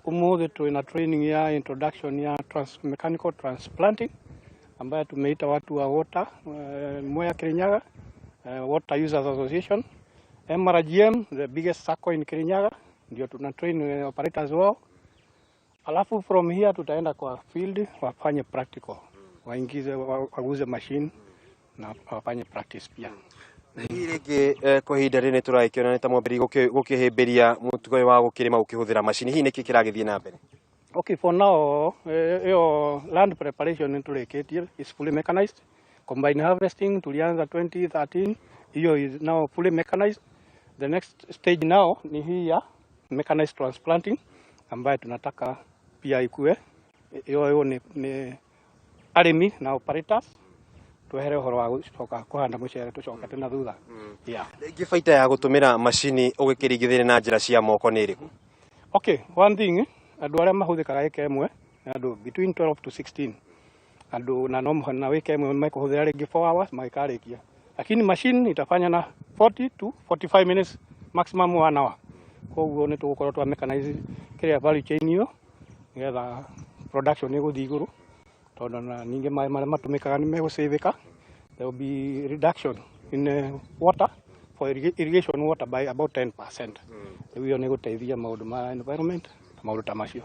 Umuthi twina training ya introduction ya mechanical transplanting ambayo tumeita watu wa water, Mwea Kirinyaga, Water Users Association, MRGM, the biggest sacco in Kirinyaga, ndio tuna train operators wao. Alafu from here tutaenda kwa field wafanye practical, waingize waguze machine na wafanye practice pia. Na hihi rĩngĩ kwa ihinda rĩrĩ nĩ tũragĩkĩona nĩ ta mwambĩrĩria gũkĩhĩmbĩria mũtugo ũyũ wa gũkĩrĩma gũkĩhũthĩra macini, hihi nĩkĩ kĩragĩthiĩ na mbere? Okay, for now, hiyo land preparation nĩ is fully mechanized. Combine harvesting tulianza 2013, hiyo is now fully mechanized. The next stage now ni hii ya mechanized transplanting ambayo tunataka pia ikue. Hiyo ni arĩmi na operators twehere ũhoro wa gũcoka kũhanda mũcere tũcoke tena thutha. Yeah. Rĩngĩ baita ya gũtũmĩra macini ũgĩkĩringithania na njĩra cia moko nĩ ĩrĩkũ? Okay, one thing, andũ arĩa mahũthĩkaga ĩka ĩmwe nĩ andũ between 12 to 16 andũ, na no mũhaka na wĩka ĩmwe mekũhũthĩra rĩngĩ 4 hours magĩkarĩkia, lakini machine itafanya na 40 to 45 minutes, maximum 1 hour. Koguo nĩ tũgũkorwo twa mechanize kĩrĩa value chain ĩyo nĩgetha production ĩgũthiĩ igũrũ, tondũ na ningĩ maĩ marĩa matũmĩkaga nĩ megũcĩvĩka. There will be reduction in water for irrigation water by about 10%. Rĩu ĩyo nĩ gũteithia maũndũ ma environment. Na maũndũ ta macio.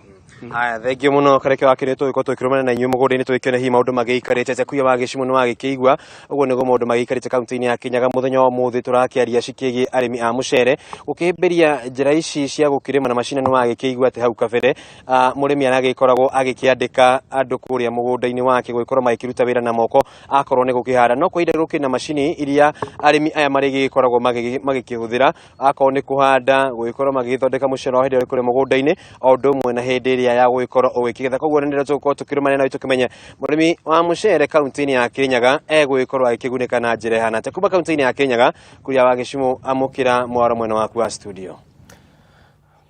Haya, thengio muno Kareke wa Kĩrĩtũ gũkorwo tũkĩrũmana na inyuĩ mũgũnda-inĩ tũgĩkĩona hihi maũndũ magĩikarĩte atĩa. Kuria wa Gĩcimo nĩ wagĩkĩigua ũguo nĩguo maũndũ magĩikarĩte kaunti-inĩ ya Kĩnyaga mũthenya wa ũmũthĩ tũrakĩaria cikĩgiĩ arĩmi a mũcere gũkĩhĩmbĩria njĩra ici cia gũkĩrĩma na macini. Nĩ wagĩkĩigua atĩ hau kabere mũrĩmi aragĩkoragwo agĩkĩandĩka andũ kũrĩa mũgũnda-inĩ wake gũgĩkorwo magĩkĩruta wĩra na moko akorwo nĩ gũkĩhanda, no kwa ihinda gũkĩrĩ na macini iria arĩmi aya marĩgĩkoragwo magĩkĩhũthĩra akorwo nĩ kũhanda, gũgĩkorwo magĩgĩthondeka mũcere wa hĩndĩ ĩrĩa ũrĩ kũrĩa mũgũnda-inĩ, o ũndũ ũmwe na hĩndĩ ĩrĩa ya gũgĩkorwo ũgĩkĩgetha. Koguo nĩ rĩrĩa tũgũkorwo tũkĩrũmania nawe tũkĩmenye mũrĩmi wa mũcere kaunti-inĩ ya Kĩrĩnyaga egũgĩkorwo agĩkĩgunĩka na njĩra ĩhana atĩa. Kuma kaunti-inĩ ya Kĩrĩnyaga, Kuria wa Gĩcimo, amũkĩra mwaro mwena waku wa studio.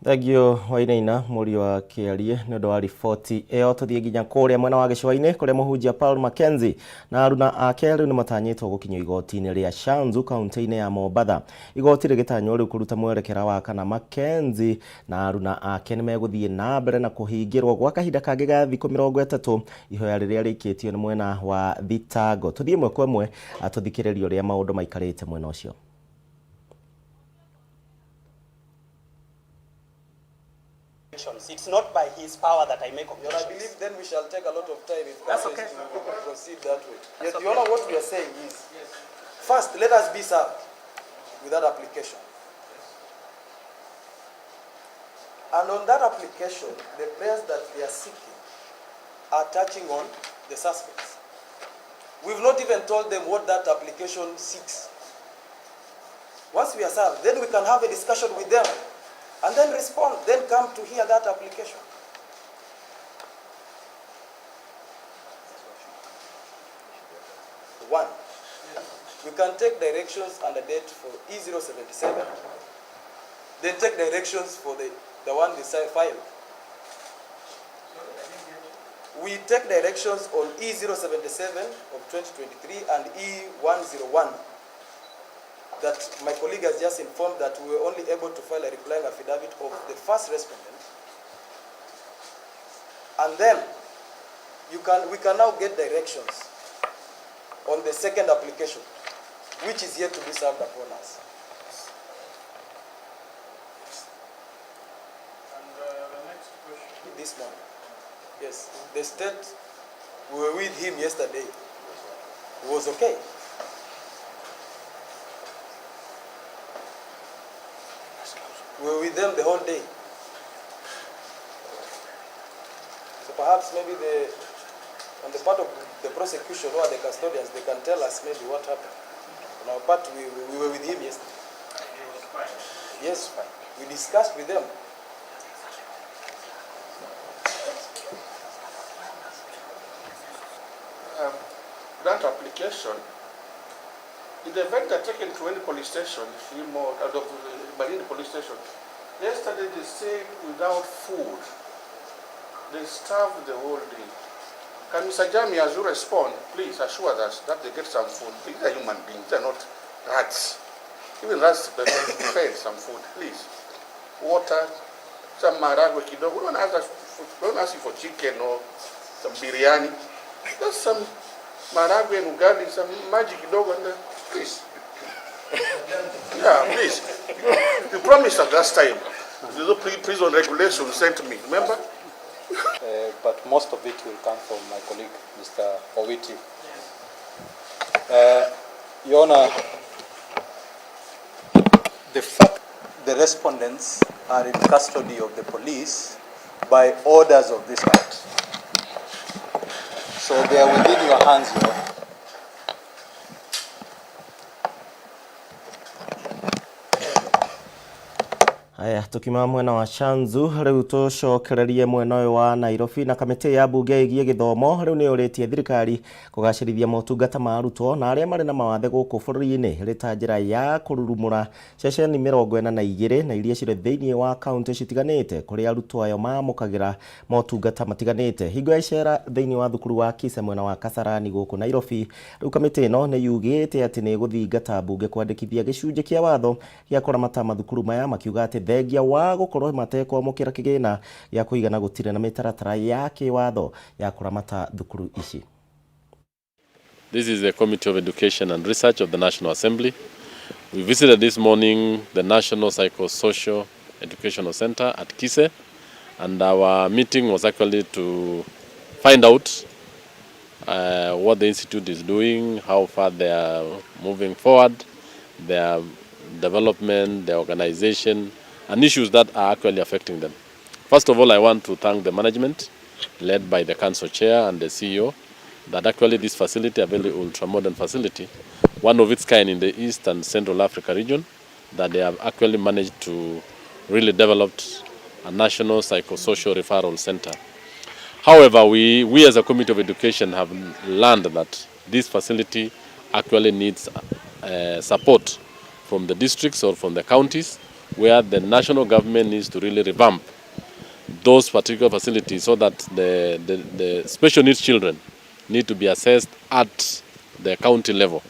Thengio Wainaina mũriũ wa Kĩarie nĩ ũndũ wa riboti ĩyo. Tũthiĩ nginya kũrĩa mwena wa gĩcũa-inĩ kũrĩa mũhunjia Paul Mackenzie na aruna ake rĩu nĩ matanyĩtwo gũkinyio igoti-inĩ rĩa Shanzu kaunti-inĩ ya Mombatha. Igoti rĩgĩtanywo rĩu kũruta mwerekera wa kana Mackenzie na aruna ake nĩ megũthiĩ na mbere na kũhingĩrwo gwa kahinda kangĩ ga thikũ 30 ihoya rĩrĩa rĩikĩtio nĩ mwena wa thitango. Tũthiĩ ĩmwe kwa ĩmwe tũthikĩrĩrie ũrĩa maũndũ maikarĩte mwena ũcio. It's not by his power that I make Your Honor, I objections. believe then we shall take a lot of time if That's that okay. is to proceed that way. That's Yet, Your okay. Honor, what we are saying is, first, let us be served with that application. And on that application, the prayers that they are seeking are touching on the suspects. We've not even told them what that application seeks. Once we are served, then we can have a discussion with them and then respond, then come to hear that application. One, we can take directions and a date for E077, then take directions for the one they filed. We take directions on E077 of 2023 and E101 that my colleague has just informed that we were only able to file a replying affidavit of the first respondent. And then we can now get directions on the second application, which is yet to be served upon us. And the next question. This morning. Yes, the state, we were with him yesterday. He was okay. We were with them the whole day. So perhaps maybe on the part of the prosecution or the custodians, they can tell us maybe what happened. On our part, we were with him yesterday. Yes, fine. We discussed with them. That application, in the event they're taken to any police station, out of the Malindi police station, yesterday they stayed without food. They starved the whole day. Can Mr. Jami, as you respond, please assure us that they get some food? These are human beings, they're not rats. Even rats they fed some food, please. Water, some maragwe kidogo. We don't ask, we don't ask you for chicken or some biryani. Just some maragwe and ugali, some maji kidogo, and please. Yeah, please. You promised us last time. The prison regulation sent me, remember? But most of it will come from my colleague, Mr. Owiti. Your Honor, the fact the respondents are in custody of the police by orders of this court. So they are within your hands, Your Honor. Haya, tukiuma mwena wa Shanzu riu tucokererie mwena ũyũ wa Nairobi na kamĩtĩ ya mbunge ĩgiĩ gĩthomo rĩu nĩ yũrĩtie thirikari kũgacĩrithia motungata ma arutwo na arĩa marĩ na mawathe gũkũ bũrũri-inĩ ĩrĩ ta njĩra ya kũrurumũra ceceni 42 na iria cirĩ thĩinĩ wa kaunti citiganĩte kũrĩa arutwo ayo mamũkagĩra motungata matiganĩte. Hingo ya icera thĩinĩ wa thukuru wa Kise mwena wa Kasarani gũkũ Nairobi, rĩu kamĩtĩ ĩno nĩ yugĩte atĩ nĩ ĩgũthingata mbunge kwandĩkithia gĩcunjĩ kĩa watho gĩa kũramata mathukuru maya, makiuga atĩ thengia wa gũkorwo matekwamũkĩra kĩgĩna gĩa kũigana gũtirĩ na mĩtaratara ya kĩwatho ya kũramata thukuru ici. This is the Committee of Education and Research of the National Assembly. We visited this morning the National Psychosocial Educational Center at Kise, And our meeting was actually to find out what the institute is doing, how far they are moving forward, their development, their organization, and issues that are actually affecting them. First of all, I want to thank the management, led by the council chair and the CEO, that actually this facility, a very ultra-modern facility, one of its kind in the East and Central Africa region, that they have actually managed to really develop a national psychosocial referral center. However, we as a committee of education have learned that this facility actually needs support from the districts or from the counties, where the national government needs to really revamp those particular facilities so that the special needs children need to be assessed at the county level.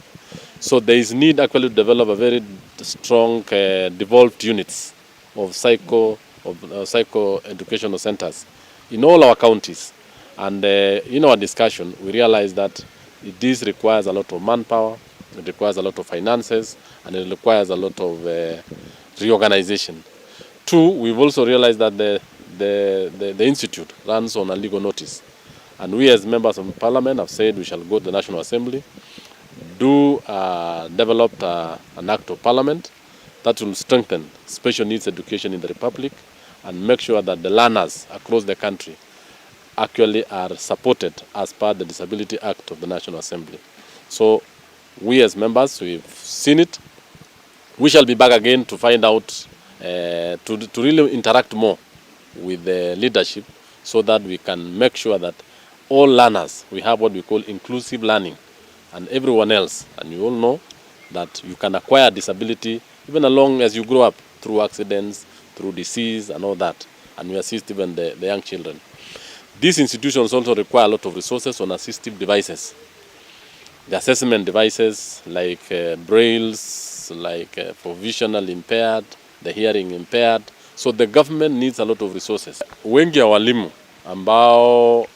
So there is need actually to develop a very strong devolved units of psycho educational centers in all our counties. And in our discussion, we realized that this requires a lot of manpower, it requires a lot of finances, and it requires a lot of reorganization. Two, we've also realized that the institute runs on a legal notice. And we as members of parliament have said we shall go to the National Assembly, do develop an act of parliament that will strengthen special needs education in the Republic and make sure that the learners across the country actually are supported as per the Disability Act of the National Assembly. So we as members, we've seen it. We shall be back again to find out, to really interact more with the leadership so that we can make sure that all learners, we have what we call inclusive learning, and everyone else, and you all know that you can acquire disability even along as you grow up through accidents, through disease and all that, and we assist even the young children. These institutions also require a lot of resources on assistive devices. The assessment devices like brailles, like for visual impaired, the hearing impaired. So the government needs a lot of resources. Wengi wa walimu ambao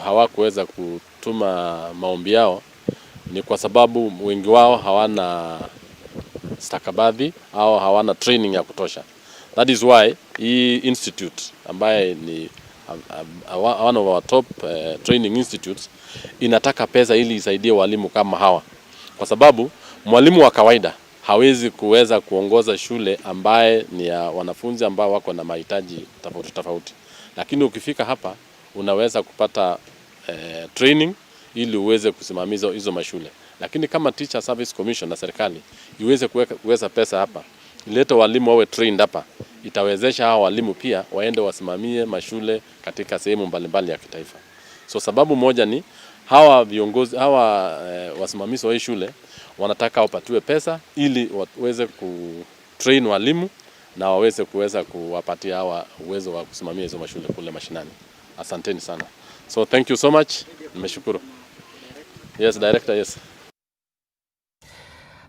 hawakuweza kutuma maombi yao ni kwa sababu wengi wao hawana stakabadhi au hawana training ya kutosha. That is why hii institute ambaye ni one of our top training institutes inataka pesa ili isaidie walimu kama hawa, kwa sababu mwalimu wa kawaida hawezi kuweza kuongoza shule ambaye ni ya wanafunzi ambao wako na mahitaji tofauti tofauti, lakini ukifika hapa unaweza kupata training ili uweze kusimamia hizo mashule. Lakini kama Teacher Service Commission na serikali iweze kuweka pesa hapa, ilete walimu wawe trained hapa, itawezesha hawa walimu pia waende wasimamie mashule katika sehemu mbalimbali ya kitaifa. So sababu moja ni hawa viongozi hawa wasimamizi wa hii shule wanataka wapatiwe pesa ili waweze kutrain walimu na waweze kuweza kuwapatia hawa uwezo wa kusimamia hizo mashule kule mashinani. Asanteni sana. So thank you so much. Nimeshukuru. Yes, director, yes.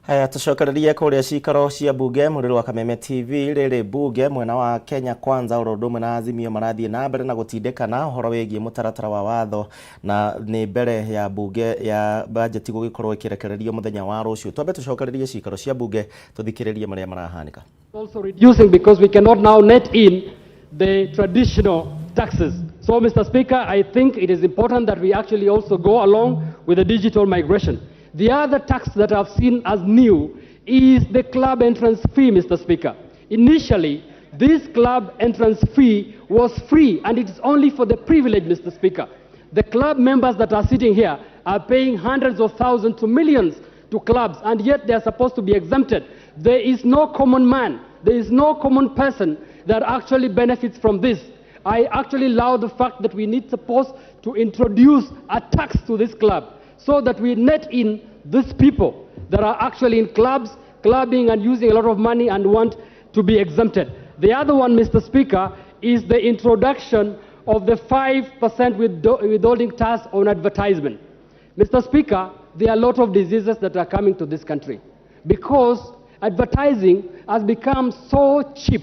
Haya, tucokererie kuria cikaro cia bunge mũrĩrĩ wa Kameme TV. Rĩrĩ bunge mwena wa Kenya Kwanza oro ũndũ ũmwe na Azimio marathiĩ na mbere na gũtindĩkana ũhoro wĩgiĩ mũtaratara wa watho, na nĩ mbere ya bunge ya bajeti gũgĩkorwo ĩkĩrekererio mũthenya wa rũciũ. Twambe tũcokererie cikaro cia bunge, tũthikĩrĩrie marĩa marahanĩka. Also reducing because we cannot now net in the traditional taxes. So, Mr. Speaker, I think it is important that we actually also go along with the digital migration. The other tax that I've seen as new is the club entrance fee, Mr. Speaker. Initially, this club entrance fee was free, and it is only for the privileged, Mr. Speaker. The club members that are sitting here are paying hundreds of thousands to millions to clubs, and yet they are supposed to be exempted. There is no common man, there is no common person that actually benefits from this. I actually love the fact that we need supposed to introduce a tax to this club so that we net in these people that are actually in clubs, clubbing and using a lot of money and want to be exempted. The other one, Mr. Speaker, is the introduction of the 5% withholding tax on advertisement. Mr. Speaker, there are a lot of diseases that are coming to this country because advertising has become so cheap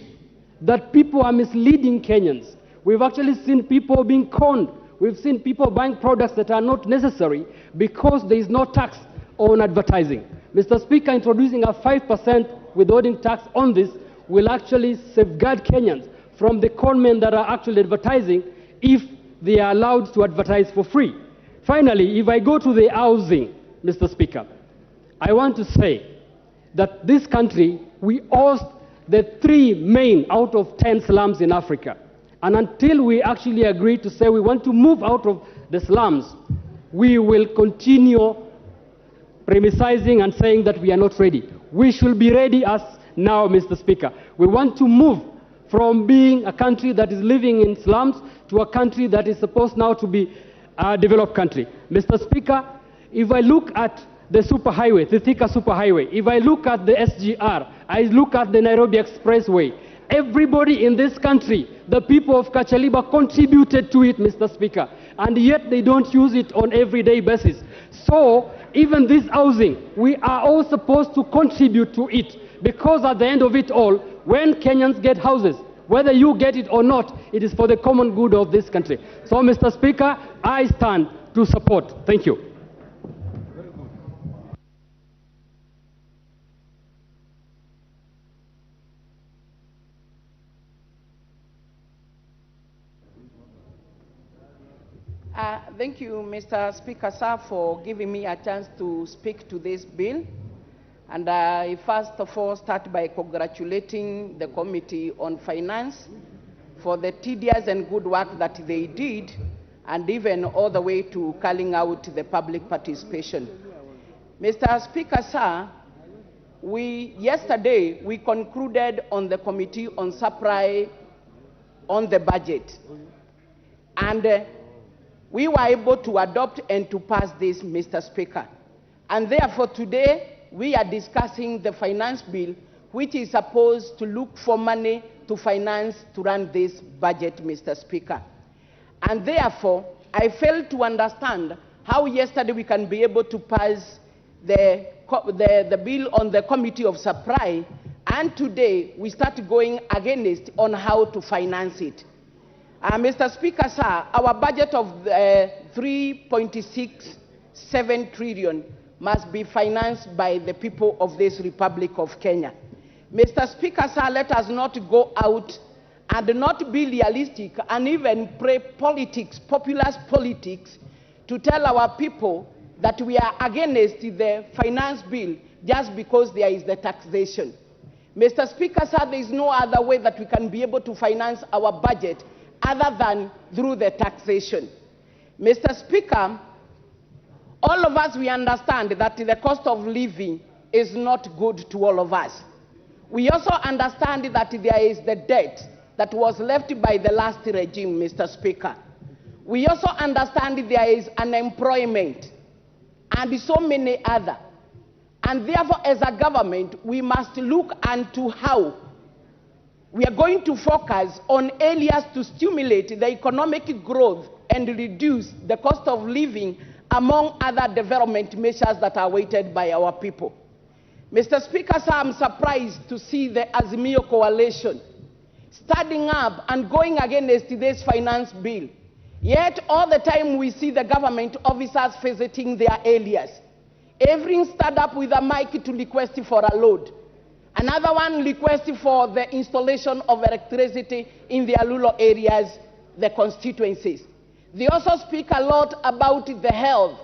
that people are misleading Kenyans. We've actually seen people being conned. We've seen people buying products that are not necessary because there is no tax on advertising. Mr. Speaker, introducing a 5% withholding tax on this will actually safeguard Kenyans from the conmen that are actually advertising if they are allowed to advertise for free. Finally, if I go to the housing, Mr. Speaker, I want to say that this country, we host the 3 main out of 10 slums in Africa. And until we actually agree to say we want to move out of the slums, we will continue premising and saying that we are not ready. We should be ready as now, Mr. Speaker. We want to move from being a country that is living in slums to a country that is supposed now to be a developed country. Mr. Speaker, if I look at the superhighway, the Thika superhighway, if I look at the SGR, I look at the Nairobi Expressway, everybody in this country, the people of Kacheliba contributed to it, Mr. Speaker, and yet they don't use it on everyday basis. So even this housing, we are all supposed to contribute to it, because at the end of it all, when Kenyans get houses, whether you get it or not, it is for the common good of this country. So, Mr. Speaker, I stand to support. Thank you. Thank you, Mr. Speaker, sir, for giving me a chance to speak to this bill. And I first of all start by congratulating the Committee on Finance for the tedious and good work that they did, and even all the way to calling out the public participation. Mr. Speaker, sir, yesterday we concluded on the Committee on Supply on the budget. And we were able to adopt and to pass this, Mr. Speaker. And therefore today, we are discussing the finance bill, which is supposed to look for money to finance to run this budget, Mr. Speaker. And therefore, I fail to understand how yesterday we can be able to pass the bill on the Committee of Supply, and today we start going against on how to finance it. Mr. Speaker, sir, our budget of 3.67 trillion must be financed by the people of this Republic of Kenya. Mr. Speaker, sir, let us not go out and not be realistic and even play politics, populist politics, to tell our people that we are against the finance bill just because there is the taxation. Mr. Speaker, sir, there is no other way that we can be able to finance our budget other than through the taxation. Mr. Speaker, all of us, we understand that the cost of living is not good to all of us. We also understand that there is the debt that was left by the last regime, Mr. Speaker. We also understand there is unemployment and so many other. And therefore, as a government, we must look unto how we are going to focus on areas to stimulate the economic growth and reduce the cost of living, among other development measures that are awaited by our people. Mr. Speaker, sir, I'm surprised to see the Azimio coalition standing up and going against this finance bill. Yet all the time we see the government officers visiting their areas. Every stand up with a mic to request for a load. Another one requests for the installation of electricity in their rural areas, the constituencies. They also speak a lot about the health.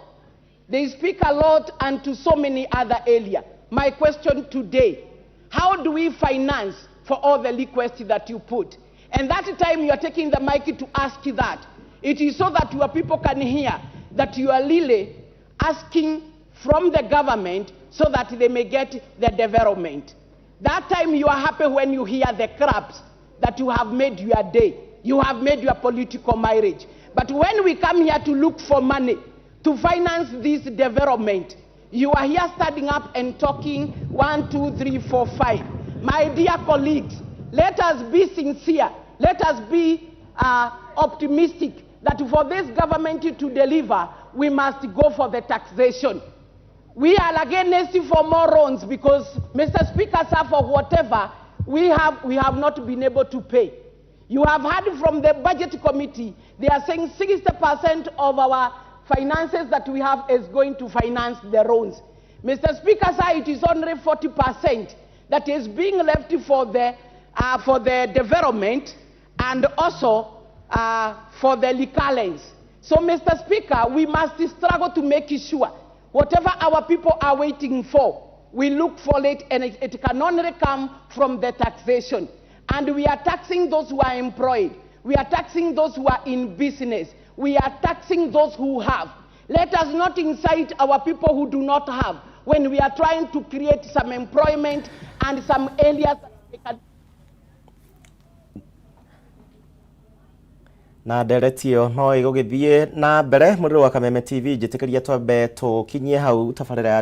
They speak a lot and to so many other areas. My question today, how do we finance for all the requests that you put? And that time you are taking the mic to ask that. It is so that your people can hear that you are really asking from the government so that they may get the development. That time you are happy when you hear the claps that you have made your day. You have made your political marriage. But when we come here to look for money to finance this development, you are here standing up and talking 1, 2, 3, 4, 5. My dear colleagues, let us be sincere. Let us be optimistic that for this government to deliver, we must go for the taxation. We are against for more loans because, Mr. Speaker, sir, for whatever we have not been able to pay. You have heard from the budget committee, they are saying 60% of our finances that we have is going to finance the loans. Mr. Speaker, sir, it is only 40% that is being left for the development, and also for the recurrence. So, Mr. Speaker, we must struggle to make sure whatever our people are waiting for, we look for it, and it can only come from the taxation. And we are taxing those who are employed. We are taxing those who are in business. We are taxing those who have. Let us not incite our people who do not have when we are trying to create some employment and some areas that they can Na ndereti ĩyo no ĩgũgĩthiĩ na mbere. Mũrĩrĩ wa Kameme TV, njĩtĩkĩria twambe tũkinyie hau tabarĩra ya.